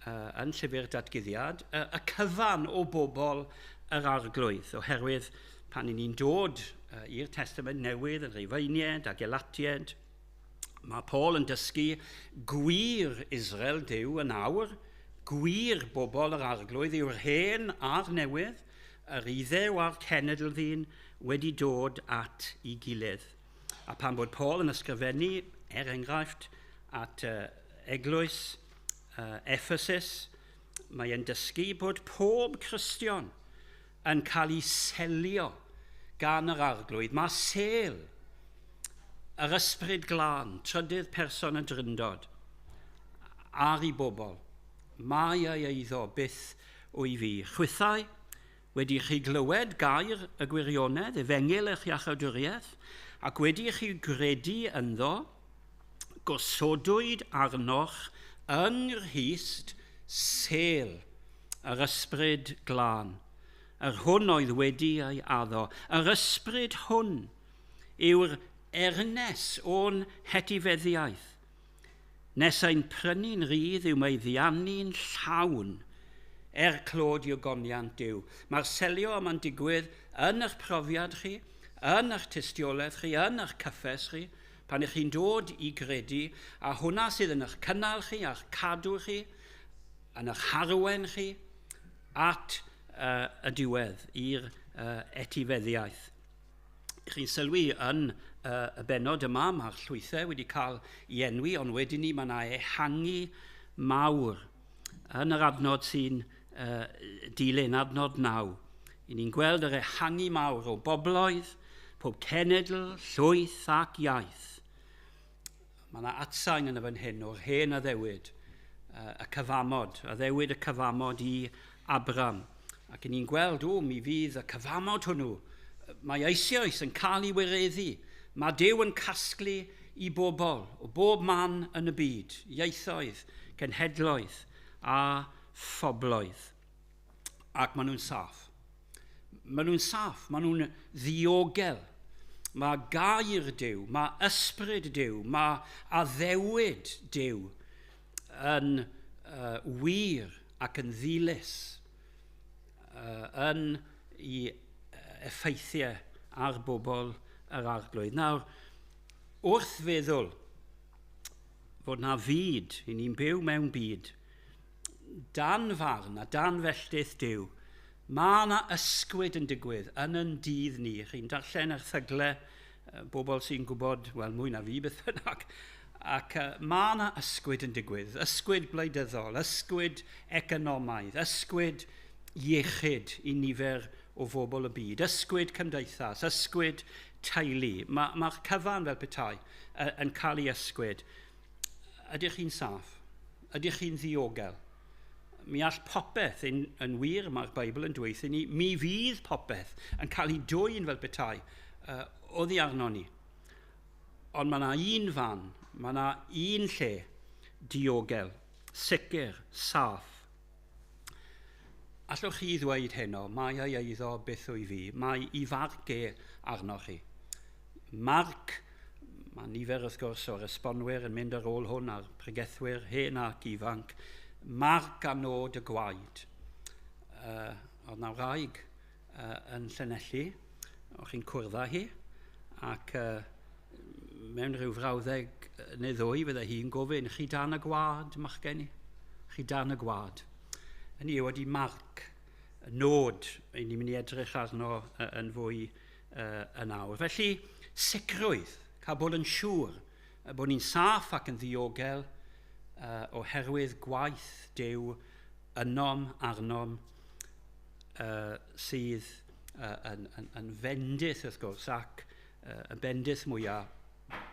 yn llyfr datguddiad, y cyfan o bobl yr arglwydd, oherwydd pan ni'n dod i'r Testament Newydd yn Rhufeiniaid a Gelatiaid, mae Paul yn dysgu gwir Israel Duw yn awr, gwir bobl yr arglwydd yw'r hen a'r newydd, yr Iddew a'r cenedl ddyn wedi dod at ei gilydd. A pan bod Paul yn ysgrifennu, er enghraifft, at eglwys Ephesus, mae e'n dysgu bod pob Cristion yn cael ei selio gan yr arglwydd. Mae sêl yr ysbryd glân, trydydd person y Drindod, ar ei bobl. Mae ei eiddo byth o'i fi. Chwythau, wedi chi glywed gair y gwirionedd, efengyl eich iachawdwriaeth, ac wedi chi gredu ynddo, gosodwyd arnoch yng Nghrist sêl yr ysbryd glân, yr hwn oedd wedi ei addo. Yr ysbryd hwn yw'r ernes o'n hetifeddiaeth. Nes ein prynu'n rhydd yw mae ddiannu'n llawn er clod i'w goniant Duw. Mae'r selio yma'n digwydd yn eich profiad chi, yn eich tystiolaeth chi, yn eich cyffes chi, pan ych chi'n dod i gredu, a hwnna sydd yn eich cynnal chi, a'ch cadw chi, yn eich harwen chi, at y diwedd, i'r etifeddiaeth. Chi'n sylwi yn y bennod yma, mae'r llwythau wedi cael ei enwi, ond wedyn ni mae yna ehangu mawr yn yr adnod sy'n dilyn, adnod 9. I ni'n gweld yr ehangu mawr o bobloedd, pob cenedl, llwyth ac iaith. Mae yna atsain yn y fan hyn o'r hen addewid, y cyfamod, addewid y cyfamod i Abram. Ac i ni'n gweld, mi fydd y cyfamod hwnnw, mae eisoes yn cael ei wireddu. Mae Duw yn casglu i bobl o bob man yn y byd, ieithoedd, cenhedloedd a phobloedd. Ac maen nhw'n saff. Maen nhw'n saff, maen nhw'n ddiogel. Mae gair Duw, mae ysbryd Duw, mae addewid Duw yn wir ac yn ddilys, yn i effeithiau ar bobl yr Arglwydd. Nawr, wrth feddwl fod na fyd, i ni'n byw mewn byd, dan farn a dan felltith Duw, mae yna ysgwyd yn digwydd yn yn dydd ni. Chi'n darllen erthygle, bobl sy'n gwybod, wel, mwy na fi beth bynnag, ac mae yna ysgwyd yn digwydd, ysgwyd gwleidyddol, ysgwyd economaidd, ysgwyd iechyd i nifer o fobl y byd, ysgwyd cymdeithas, ysgwyd teulu. Mae'r cyfan fel petai yn cael ei ysgwyd. Ydych chi'n saff? Ydych chi'n ddiogel? Mi all popeth, yn wir mae'r Beibl yn dweud i ni, mi fydd popeth yn cael ei dwyn fel petai oddi arno ni. Ond mae yna un fan, mae yna un lle diogel, sicr, saff. Allwch chi ddweud heno, mae ei eiddo byth o'i fi, mae i farc e arnoch chi. Marc, mae nifer wrth gwrs o'r esbonwyr yn mynd ar ôl hwn a'r pregethwyr hen ac ifanc, marc a nod y gwaed. Oedd na wraig yn Llanelli, o'ch chi'n cwrdd â hi, ac mewn rhyw frawddeg neu ddwy fydde hi'n gofyn, chi dan y gwad, machgen i? Chi dan y gwad. Hynny yw, wedi marc, nod, i ni'n mynd i edrych arno yn fwy yn awr. Felly, sicrwydd, cael bod yn siŵr bod ni'n saff ac yn ddiogel oherwydd gwaith Duw ynom, arnom, sydd yn fendith, wrth gwrs, ac y bendith mwyaf,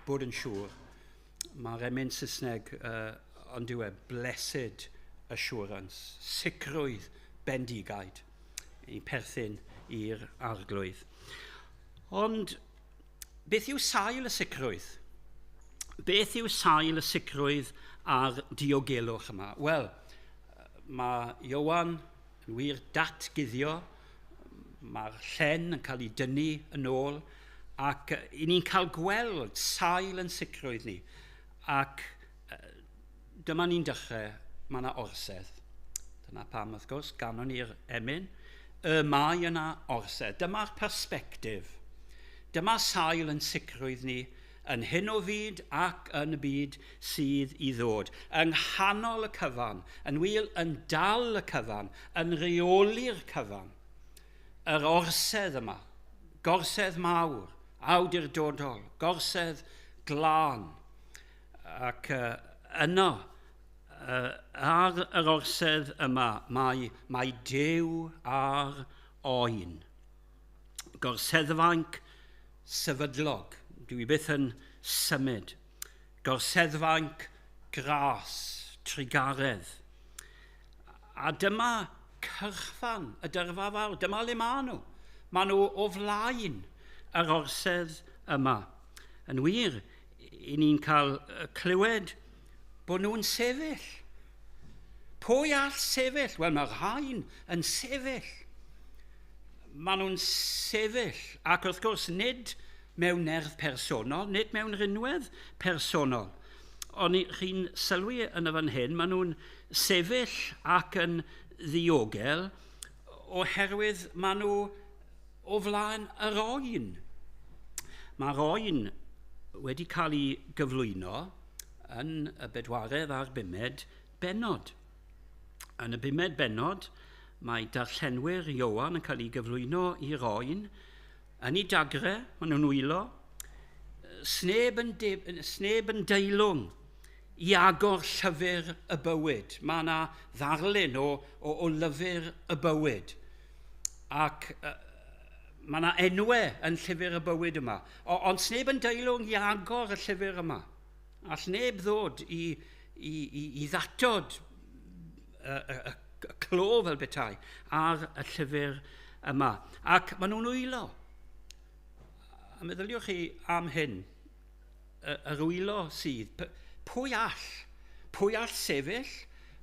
bod yn siŵr. Mae'r emyn Saesneg ond yw e, blessed assurance, sicrwydd bendigaid i perthyn i'r Arglwydd. Ond beth yw sail y sicrwydd? Beth yw sail y sicrwydd a'r diogelwch yma? Wel, mae Ioan yn wir datguddio, mae'r llen yn cael ei dynnu yn ôl, ac i ni'n cael gweld sail yn sicrwydd ni. Ac dyma ni'n dechrau, mae yna orsedd. Dyna pam, wrth gwrs, ganon ni'r emyn. Y mae yna orsedd. Dyma'r persbectif. Dyma sail yn sicrwydd ni yn hyn o fyd ac yn y byd sydd i ddod. Yng nghanol y cyfan, yn wir yn dal y cyfan, yn rheoli'r cyfan, yr orsedd yma, gorsedd mawr, awdurdodol, gorsedd glân. Ac yno, ar yr orsedd yma, mae Duw ar oen. Gorseddfainc sefydlog, dwi byth yn symud. Gorseddfainc gras, trugaredd. A dyma cyrchfan y dyrfa fawr, dyma le maen nhw. Maen nhw o flaen yr orsedd yma. Yn wir, i ni'n cael clywed bod nhw'n sefyll. Pwy all sefyll? Wel, mae'r rhain yn sefyll. Maen nhw'n sefyll, ac wrth gwrs nid mewn nerth personol, nid mewn rinwedd personol. Ond chi'n sylwi yn y fan hyn, maen nhw'n sefyll ac yn ddiogel oherwydd maen nhw o flaen yr oen. Mae'r oen wedi cael ei gyflwyno yn y bedwaredd a'r bumed bennod. Yn y bumed bennod, mae darllenwyr Ioan yn cael ei gyflwyno i'r oen. Yn ei dagre, maen nhw'n wylo. Sneb yn deilwng i agor llyfr y bywyd. Mae yna ddarlun o lyfr y bywyd. Ac mae yna enwau yn llyfr y bywyd yma. Ond sneb yn deilwng i agor y llyfr yma. All neb ddod i ddatod y clo fel petai ar y llyfr yma. Ac maen nhw'n wylo. A meddyliwch chi am hyn, yr wylo sydd. Pwy all? Pwy all sefyll?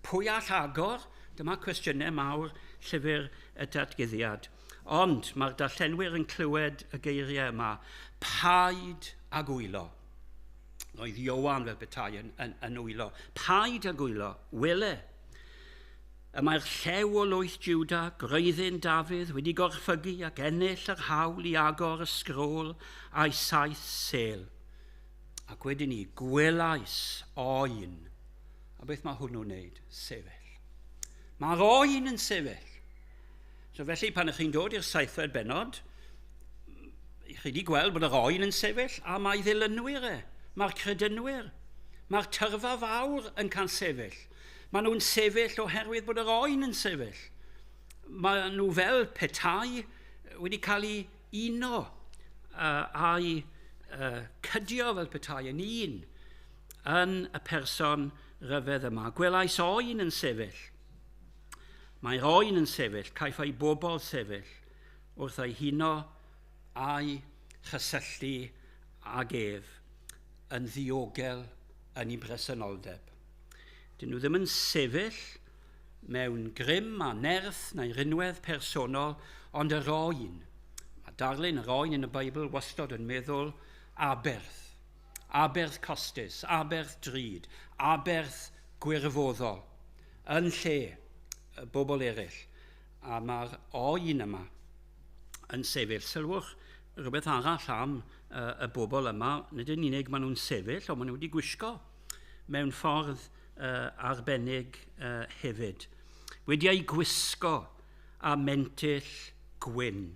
Pwy all agor? Dyma cwestiynau mawr llyfr y datguddiad. Ond mae'r darllenwyr yn clywed y geiriau yma, paid ag wylo. Roedd Ioan fel petai yn, yn, yn wylo. Paid ag wylo, wele. Y mae'r llew o lwyth Juda, gwreiddyn Dafydd, wedi gorffygu ac ennill yr hawl i agor y sgrôl a'i saith sel. Ac wedyn ni, gwelais oen. A beth mae hwnnw'n wneud? Sefyll. Mae'r oen yn sefyll. So felly, pan ych chi'n dod i'r saithfed bennod, chi wedi gweld bod yr oen yn sefyll a mae ddilynwyr e, mae'r credynwyr, mae'r tyrfa fawr yn cael sefyll. Maen nhw'n sefyll oherwydd bod yr oen yn sefyll. Maen nhw fel petai wedi cael eu uno a'i cydio fel petai yn un yn y person rhyfedd yma. Gwelais oen yn sefyll. Mae'r oen yn sefyll, caiff ei bobl sefyll wrth ei huno a'i chysylltu ag ef yn ddiogel yn ei bresenoldeb. Dyn nhw ddim yn sefyll mewn grym a nerth neu rinwedd personol, ond yr oen. Mae darlun yr oen yn y Beibl wastod yn meddwl aberth. Aberth costus, aberth drud, aberth gwirfoddol yn lle y bobl eraill. A mae'r oen yma yn sefyll. Sylwch rhywbeth arall am y bobl yma, nid yn unig maen nhw'n sefyll, ond maen nhw wedi gwisgo mewn ffordd arbennig hefyd. Wedi ei gwisgo â mentyll gwyn.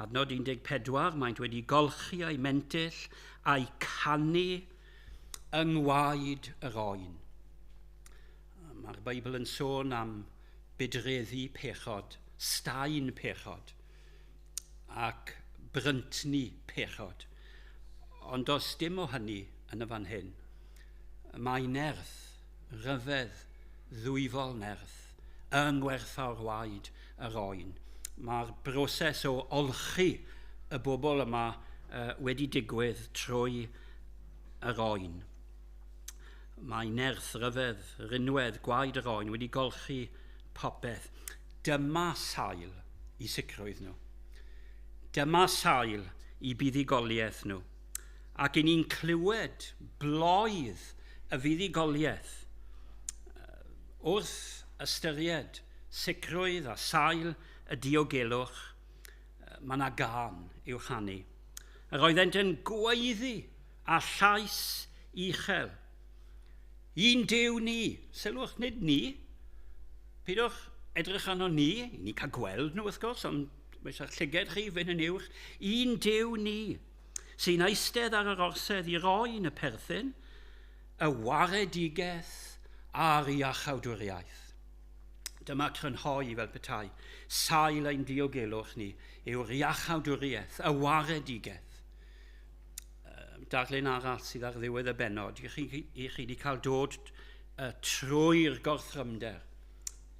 Adnod 14, maent wedi golchi eu mentyll a'u canu yng ngwaed yr oen. Mae'r Beibl yn sôn am budreddu pechod, staen pechod, ac bryntni pechod. Ond does dim o hynny yn y fan hyn. Mae nerth, rhyfedd, ddwyfol nerth, yng ngwerthfawr waed yr oen. Mae'r broses o olchi y bobl yma wedi digwydd trwy yr oen. Mae nerth rhyfedd, rinwedd, gwaed yr oen wedi golchi popeth. Dyma sail i sicrwydd nhw. Dyma sail i buddugoliaeth nhw. Ac i ni'n clywed bloedd y fuddugoliaeth wrth ystyried sicrwydd a sail y diogelwch, mae yna gân i'w chanu. Yr oeddent yn gweiddi a llais uchel. Un Duw ni, sylwch nid ni, pidwch edrych arno ni, i ni cael gweld nhw wrth gwrs, ond mae eisiau'ch llyged chi fynd yn uwch. Un Duw ni, sy'n eistedd ar yr orsedd i roi yn y perthyn, y waredigaeth a'r iachawdwriaeth. Dyma crynhoi fel petai. Sail ein diogelwch ni yw'r iachawdwriaeth, y waredigaeth. Darlun arall sydd ar ddiwedd y bennod, i chi, i chi wedi cael dod trwy'r gorthrymder,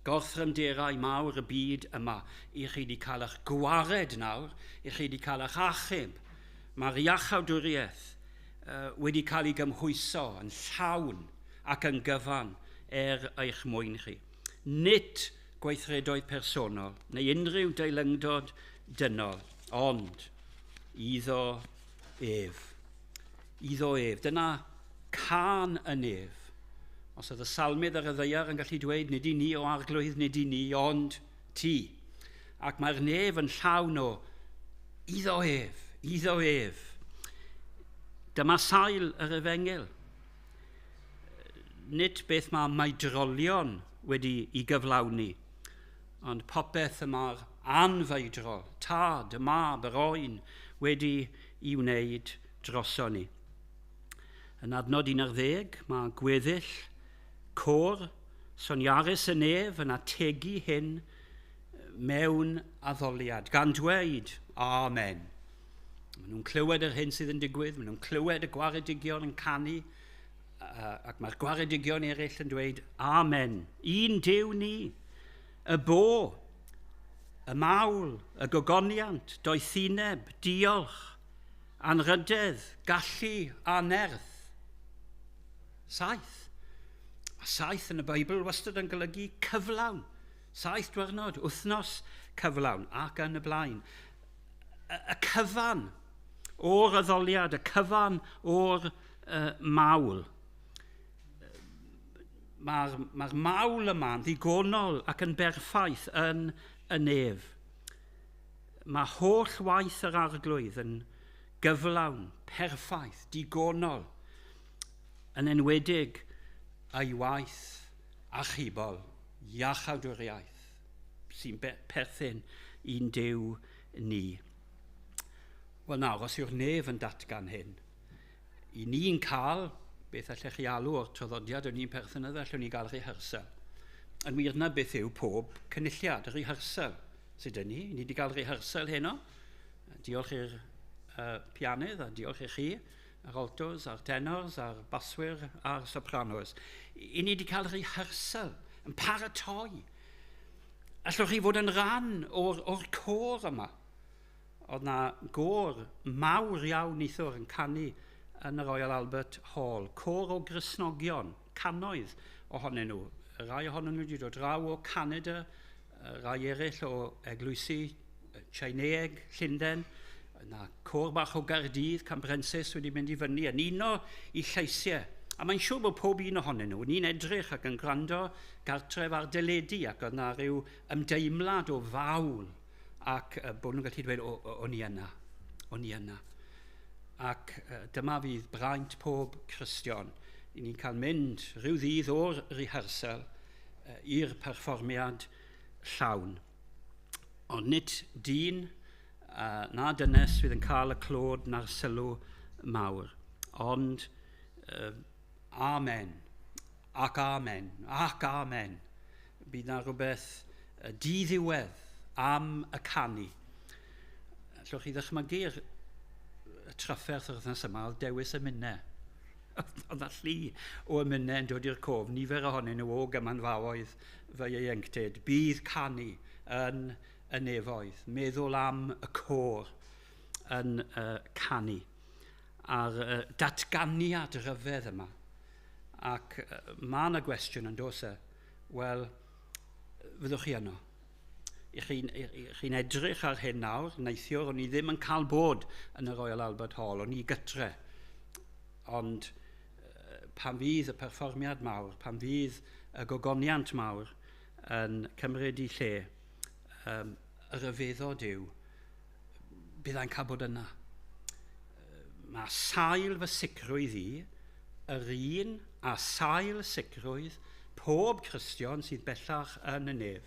gorthrymderau mawr y byd yma, i chi wedi cael eich gwared nawr, i chi wedi cael eich achub. Mae'r iachawdwriaeth wedi cael ei gymhwyso yn llawn ac yn gyfan er eich mwyn chi. Nid gweithredoedd personol neu unrhyw deilyngdod dynol, ond iddo ef. Iddo ef. Dyna cân y nef. Os oedd y salmydd ar y ddaear yn gallu dweud, nid i ni o arglwydd, nid i ni, ond ti. Ac mae'r nef yn llawn o iddo ef, iddo ef. Dyma sail yr efengyl. Nid beth mae maedrolion wedi i gyflawni, ond popeth y mae'r anfeidrol, tad, y mab, yr oen, wedi i wneud droso ni. Yn adnod 11, mae gweddill côr soniarus y nef yn ategu hyn mewn addoliad, gan dweud Amen. Maen nhw'n clywed yr hyn sydd yn digwydd, maen nhw'n clywed y gwaredigion yn canu, ac mae'r gwaredigion eraill yn dweud Amen. Un Duw ni, y bo, y mawl, y gogoniant, doethineb, diolch. Anrhydedd, gallu a nerth. 7. Mae 7 yn y Beibl wastad yn golygu cyflawn. 7 diwrnod, wythnos cyflawn ac yn y blaen. Y cyfan o'r addoliad, y cyfan o'r mawl. Mae'r mawl yma'n ddigonol ac yn berffaith yn y nef. Mae holl waith yr Arglwydd yn gyflawn, perffaith, digonol, yn enwedig ei waith achubol, iachawdwriaeth, sy'n perthyn i'n Duw ni. Wel nawr, os yw'r nef yn datgan hyn, i ni'n cael, beth allech chi alw o'r traddodiad o'n i'n perthyn iddo, allwn ni gael rehearsal. Yn wir na beth yw pob cynulliad, rehearsal sydd dyn ni. Ni wedi cael rehearsal heno. Diolch i'r pianydd a diolch i chi, a'r altos, a'r tenors, a'r baswyr, a'r sopranos. I ni wedi cael rehearsal yn paratoi. Allwch chi fod yn rhan o'r côr yma. Oedd na gôr mawr iawn neithiwr yn canu yn y Royal Albert Hall. Côr o Gristnogion, cannoedd ohonyn nhw. Rai ohonyn nhw wedi dod draw o Canada, rai eraill o eglwysi Tsieineeg, Llundain. Na côr bach o Gaerdydd, Cambrensis wedi mynd i fyny yn uno i lleisiau. A mae'n siŵr bod pob un ohonyn nhw, ni'n edrych ac yn gwrando gartref ar deledu ac oedd na rhyw ymdeimlad o fawl ac bod nhw'n gallu dweud, o'n i yna, o'n i yna. Ac dyma fydd braint pob Cristion. I ni'n cael mynd rhyw ddydd o'r rehearsal i'r perfformiad llawn. Ond nid dyn na dynes fydd yn cael y clod na'r sylw mawr. Ond amen, ac amen, ac amen. Bydd na rhywbeth diddiwedd am y canu. Allwch chi ddychmygu'r trafferth yr wythnos yma oedd dewis emynau. Oedd na llu o emynau yn dod i'r cof, nifer ohonyn nhw o gymanfaoedd fy ieuenctid. Bydd canu yn y nefoedd, meddwl am y côr yn canu. A'r datganiad rhyfedd yma. Ac mae yna gwestiwn yn does e? Wel, fyddwch chi yno? Chi'n edrych ar hyn nawr, neithiwr, o'n i ddim yn cael bod yn y Royal Albert Hall, o'n i gytre. Ond pan fydd y perfformiad mawr, pan fydd y gogoniant mawr yn cymryd i lle, y rhyfeddod yw, byddai'n cael bod yna. Mae sail fy sicrwydd i, yr un a sail sicrwydd pob Cristion sydd bellach yn y nef.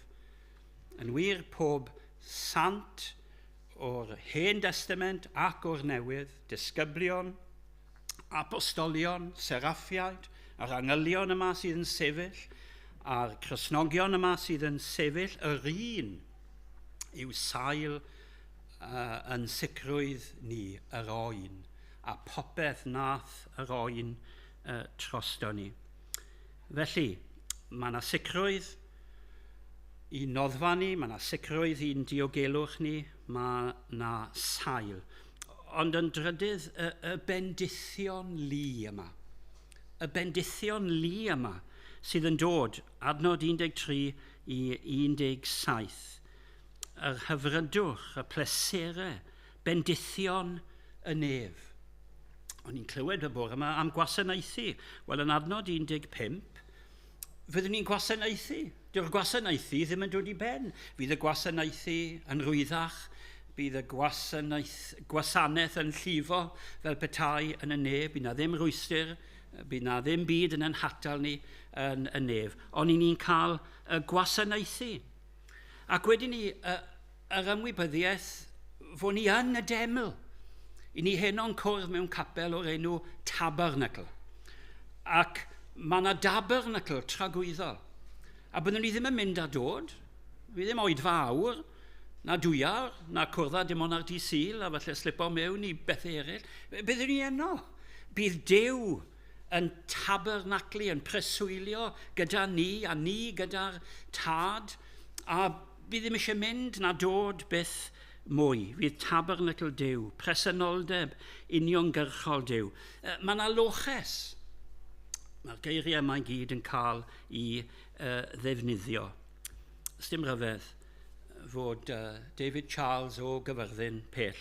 Yn wir, pob sant o'r Hen Destament ac o'r Newydd, disgyblion, apostolion, seraffiaid, yr angylion yma sydd yn sefyll, a'r Cristnogion yma sydd yn sefyll, yr un yw sail yn sicrwydd ni, yr oen, a popeth nath yr oen trosto ni. Felly, mae yna sicrwydd i'n noddfa ni, mae yna sicrwydd i'n diogelwch ni, mae yna sail. Ond yn drydydd, y bendithion lu yma. Y bendithion lu yma sydd yn dod, adnod 13 i 17. Yr hyfrydwch, y pleserau, bendithion y nef. O'n i'n clywed y bore yma am gwasanaethu. Wel, yn adnod 15, fyddwn ni'n gwasanaethu. Dyw'r gwasanaethu ddim yn dod i ben. Fydd y gwasanaethu yn rwyddach, bydd y gwasanaeth yn llifo fel petai yn y nef, bydd na ddim rwystr, bydd na ddim byd yn ein hatal ni yn y nef. Ond ni'n cael y gwasanaethu. Ac wedyn ni, yr ymwybyddiaeth fod ni yn y deml. I ni heno'n cwrdd mewn capel o'r enw Tabernacl. Ac mae yna tabernacl tragwyddol. A byddwn ni ddim yn mynd a dod, fi ddim oedfa awr, na 2 awr, na cwrdd â dim ond ar dydd Sul, a falle slipo mewn i bethau eraill. Byddwn ni yno. Bydd Duw yn tabernaclu, yn preswylio gyda ni, a ni gyda'r tad, a bydd ddim eisiau mynd na dod byth mwy. Fydd tabernacl Duw, presenoldeb uniongyrchol Duw. Mae yna loches. Mae'r geiriau yma i gyd yn cael i ddefnyddio. Sdim rhyfedd fod David Charles o Gyfyrddin pell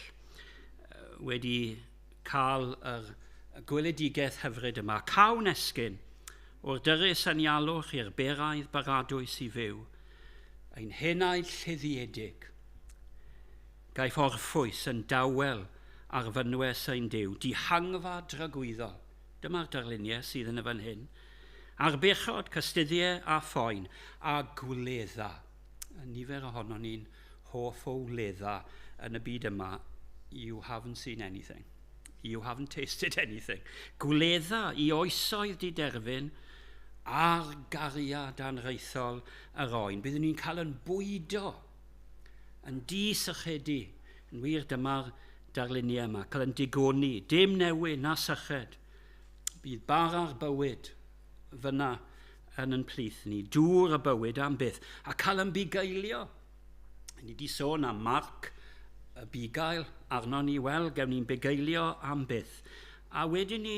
wedi cael yr gweledigaeth hyfryd yma. Cawn esgyn o'r dyrys anialwch i'r beraidd baradwys i fyw, ein henau lleddiedig. Gaiff orffwys yn dawel ar fynwes ein Duw, dihangfa dragwyddol. Dyma'r darluniau sydd yn y fan hyn. Ar bechod, cystuddiau a phoen, a gwledda. A nifer ohonon ni'n hoff o wledda yn y byd yma. You haven't seen anything. You haven't tasted anything. Gwledda i oesoedd diderfyn ar gariad anraethol yr oen. Byddwn ni'n cael yn bwydo, yn disychedu. Yn wir, dyma'r darluniau yma, cael yn digoni, dim newyn na syched. Bydd bara'r bywyd fyna yn yn plith ni, dŵr y bywyd am byth, a cael yn bugeilio. Ni wedi sôn am Marc y bugail arno ni, wel, gewn ni'n bugeilio am byth. A wedyn ni,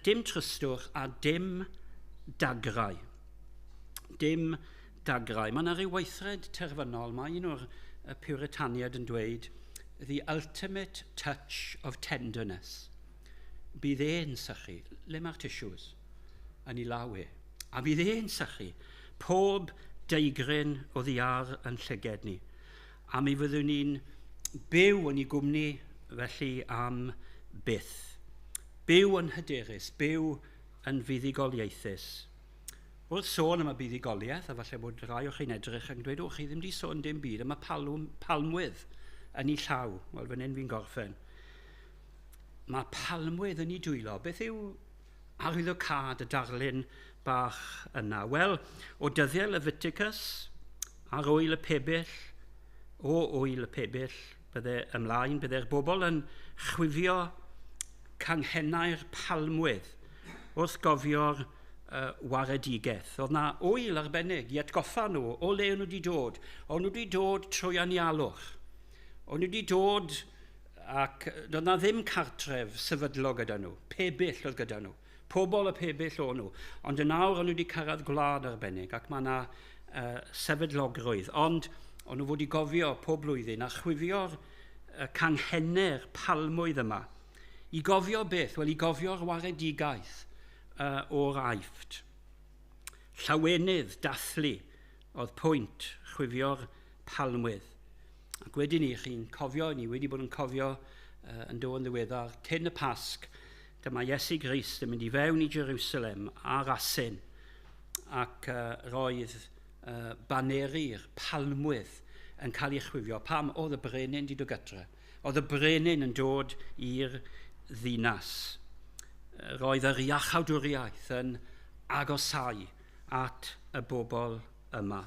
dim trystwch a dim dagrau. Dim dagrau. Mae yna rhyw weithred terfynol. Mae un o'r Puritaniaid yn dweud, the ultimate touch of tenderness. Bydd e'n sychu. Le mae'r tissues? Yn ei law e. A bydd e'n sychu pob deigryn oddi ar yn llyged ni. A mi fyddwn ni'n byw yn ei gwmni felly am byth. Byw yn hyderus, byw yn fuddugoliaethus. Wrth sôn am y buddugoliaeth, a falle bod rai o chi'n edrych yn dweud, o, chi ddim wedi sôn dim byd am y palmwydd yn ei llaw. Wel, fan hyn fi'n gorffen. Mae palmwydd yn ei dwylo. Beth yw arwyddocâd y darlun bach yna? Wel, o dyddiau Leviticus, ar ŵyl y pebyll, o ŵyl y pebyll, bydde ymlaen, bydde'r bobl yn chwifio canghennau'r palmwydd wrth gofio'r waredigaeth. Oedd na ŵyl arbennig i atgoffa nhw o le o'n nhw wedi dod. O'n nhw wedi dod trwy anialwch. O'n nhw wedi dod ac doedd na ddim cartref sefydlog gyda nhw. Pebyll oedd gyda nhw. Pobl y pebyll o'n nhw. Ond yn awr o'n nhw wedi cyrraedd gwlad arbennig ac mae yna sefydlogrwydd. Ond o'n nhw fod i gofio pob blwyddyn a chwifio'r canghennau'r palmwydd yma. I gofio beth? Wel, i gofio'r waredigaeth o'r Aifft. Llawenydd, dathlu, oedd pwynt chwifio'r palmwydd. Ac wedyn ni, chi'n cofio, ni wedi bod yn cofio yn dod yn ddiweddar, cyn y Pasg, dyma Iesu Grist yn mynd i fewn i Jerusalem ar asyn, ac roedd baneri'r palmwydd yn cael ei chwifio. Pam? Oedd y brenin wedi dod gytre. Oedd y brenin yn dod i'r ddinas. Roedd yr iachawdwriaeth yn agosau at y bobl yma.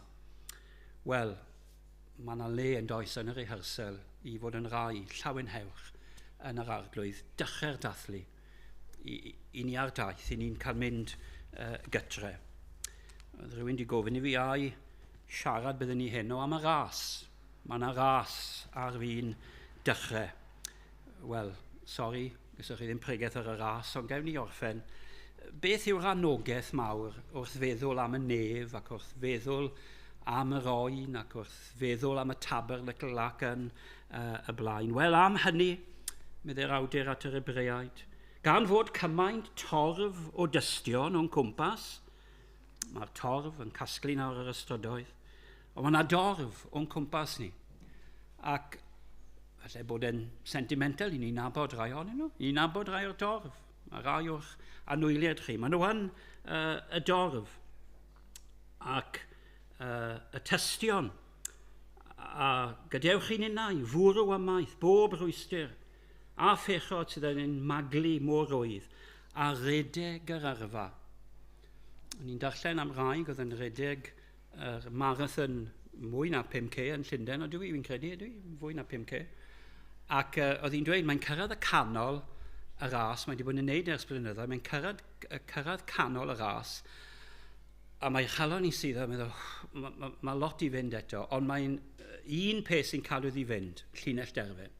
Wel, mae yna le yn does yn yr rehearsal i fod yn rai llawenhewch yn yr arglwydd, dechrau'r dathlu i ni ar daith, i ni'n cael mynd gytre. Oedd rhywun wedi gofyn i fi ai siarad byddwn ni heno am y ras. Mae yna ras ar fin dechrau. Wel, sori, gyswch chi ddim pregeth ar y ras, ond gewn ni orffen. Beth yw'r anogaeth mawr wrth feddwl am y nef ac wrth feddwl am yr oen ac wrth feddwl am y tabernacl ac yn y blaen? Wel, am hynny, meddai'r awdur at yr Hebreaid, gan fod cymaint torf o dystion o'n cwmpas, mae'r torf yn casglu nawr yr ystrydoedd, ond mae yna dorf o'n cwmpas ni. Ac falle bod e'n sentimental i ni nabod rai ohonyn nhw, i ni nabod rai o'r dorf, mae rai o'ch anwyliaid chi, maen nhw yn y dorf. Ac y tystion, a gadewch i'n unnau fwrw ymaith bob rhwystr a phechod sydd yn ein maglu mor rwydd, a redeg yr yrfa. O'n i'n darllen am raig oedd yn redeg yr marathon mwy na 5K yn Llundain, o dwi, fi'n credu, ydw i, fwy na 5K. Ac oedd hi'n dweud, mae'n cyrraedd y canol y ras, mae wedi bod yn neud ers blynyddoedd, mae'n cyrraedd canol y ras, a mae chalon i sydd yn meddwl, mae lot i fynd eto, ond mae'n Un peth sy'n cadw iddi fynd, llinell derfyn.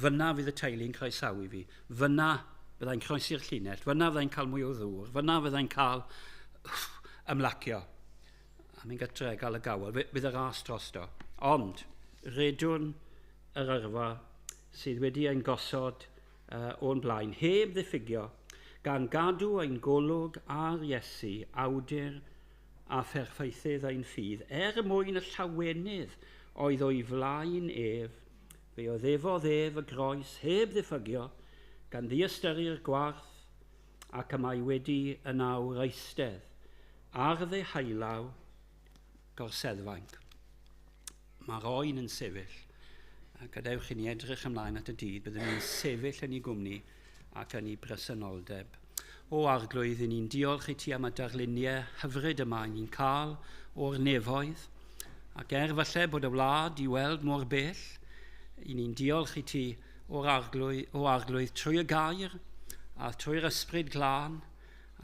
Fyna fydd y teulu'n croesawu fi. Fyna fyddai'n croesi'r llinell. Fyna fyddai'n cael mwy o ddŵr. Fyna fyddai'n cael ymlacio. A mi'n gytre gael y gawel. Fydd y ras drosto. Ond, redwn yr yrfa sydd wedi ein gosod o'n blaen, heb ddiffygio, gan gadw ein golwg ar Iesu, awdur a pherffeithydd ein ffydd, er mwyn y llawenydd oedd o'i flaen ef, fe oddefodd ef y groes heb ddiffygio, gan ddiystyru'r gwarth, ac y mae wedi yn awr eistedd ar ddeheulaw gorseddfainc. Mae'r oen yn sefyll, a gadewch i ni edrych ymlaen at y dydd, byddwn ni'n sefyll yn ei gwmni ac yn ei bresenoldeb. O Arglwydd, i ni'n diolch i ti am y darluniau hyfryd yma i ni'n cael o'r nefoedd, ac er falle bod y wlad i weld mor bell, i ni'n diolch i ti o'r Arglwydd, o Arglwydd trwy y gair a trwy'r ysbryd glân,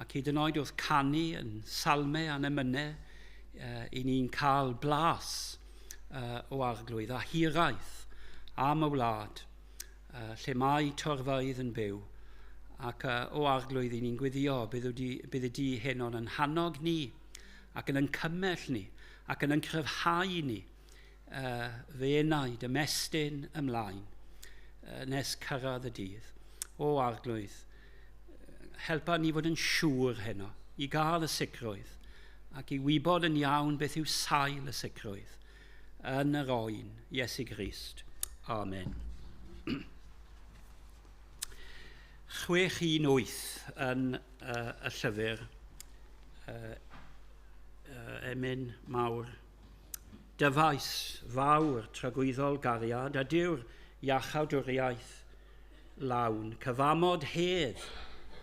ac hyd yn oed wrth canu yn salmau a'n emynau, i ni'n cael blas o Arglwydd a hiraeth am y wlad lle mae torfeydd yn byw. Ac o Arglwydd, i ni'n gweddio, bydd y di heno'n yn hannog ni ac yn yn cymell ni ac yn yn cryfhau ni fe enaid ymestyn ymlaen nes cyrraedd y dydd. O Arglwydd, helpa ni fod yn siŵr heno i gael y sicrwydd ac i wybod yn iawn beth yw sail y sicrwydd yn yr oen, Iesu Grist. Amen. 618 yn y llyfr emyn mawr. Dyfais fawr tragwyddol gariad a dyw'r iachawdwriaeth lawn. Cyfamod hedd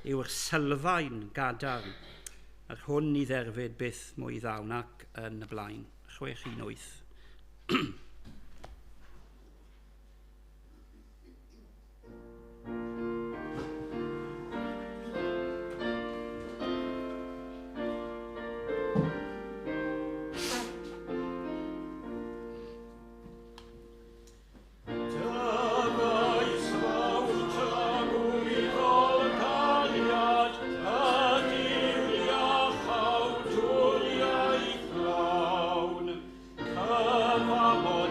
yw'r sylfaen gadarn, yr hwn ni dderfyd byth mwy ddawn ac yn y blaen. 618. Cyfamod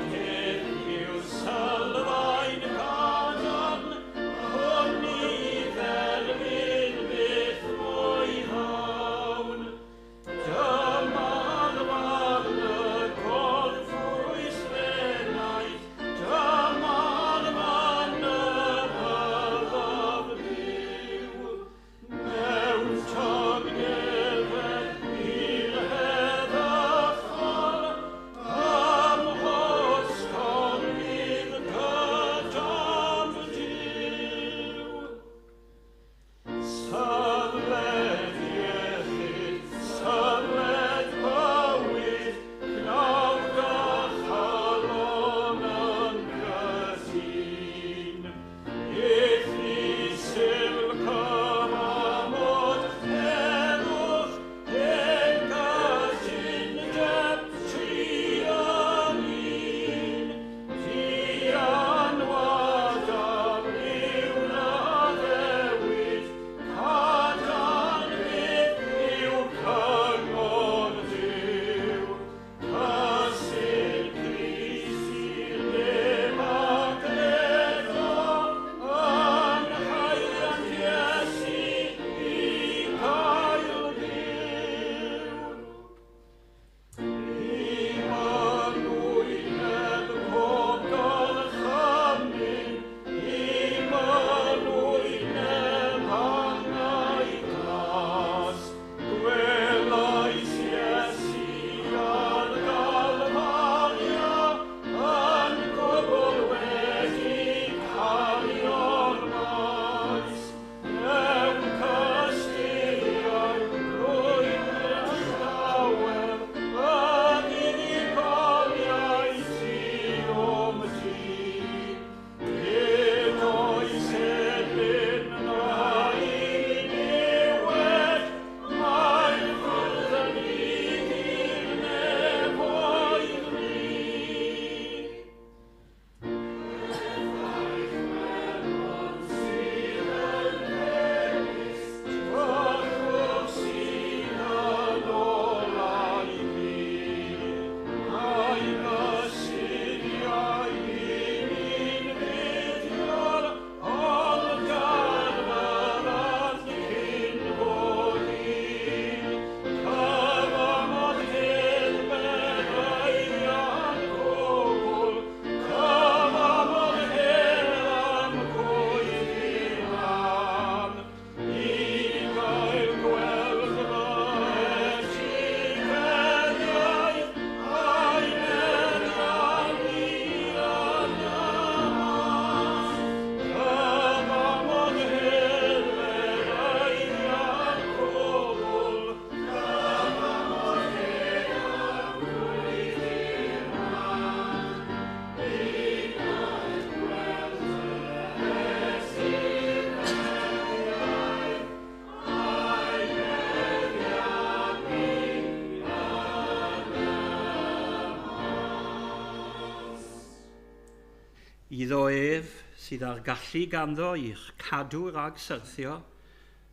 Iddo ef sydd â'r gallu ganddo i'ch cadw rhag syrthio,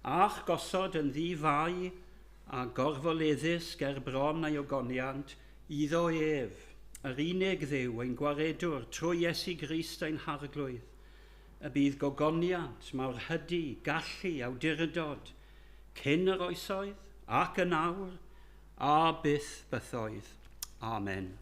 a'ch gosod yn ddi-fai a gorfoleddus ger bron ei ogoniant, iddo ef, yr unig Dduw ein gwaredwr trwy Iesu Grist ein harglwydd, y bydd gogoniant, mawrhydi, gallu, awdurdod, cyn yr oesoedd ac yn awr, a byth bythoedd. Amen.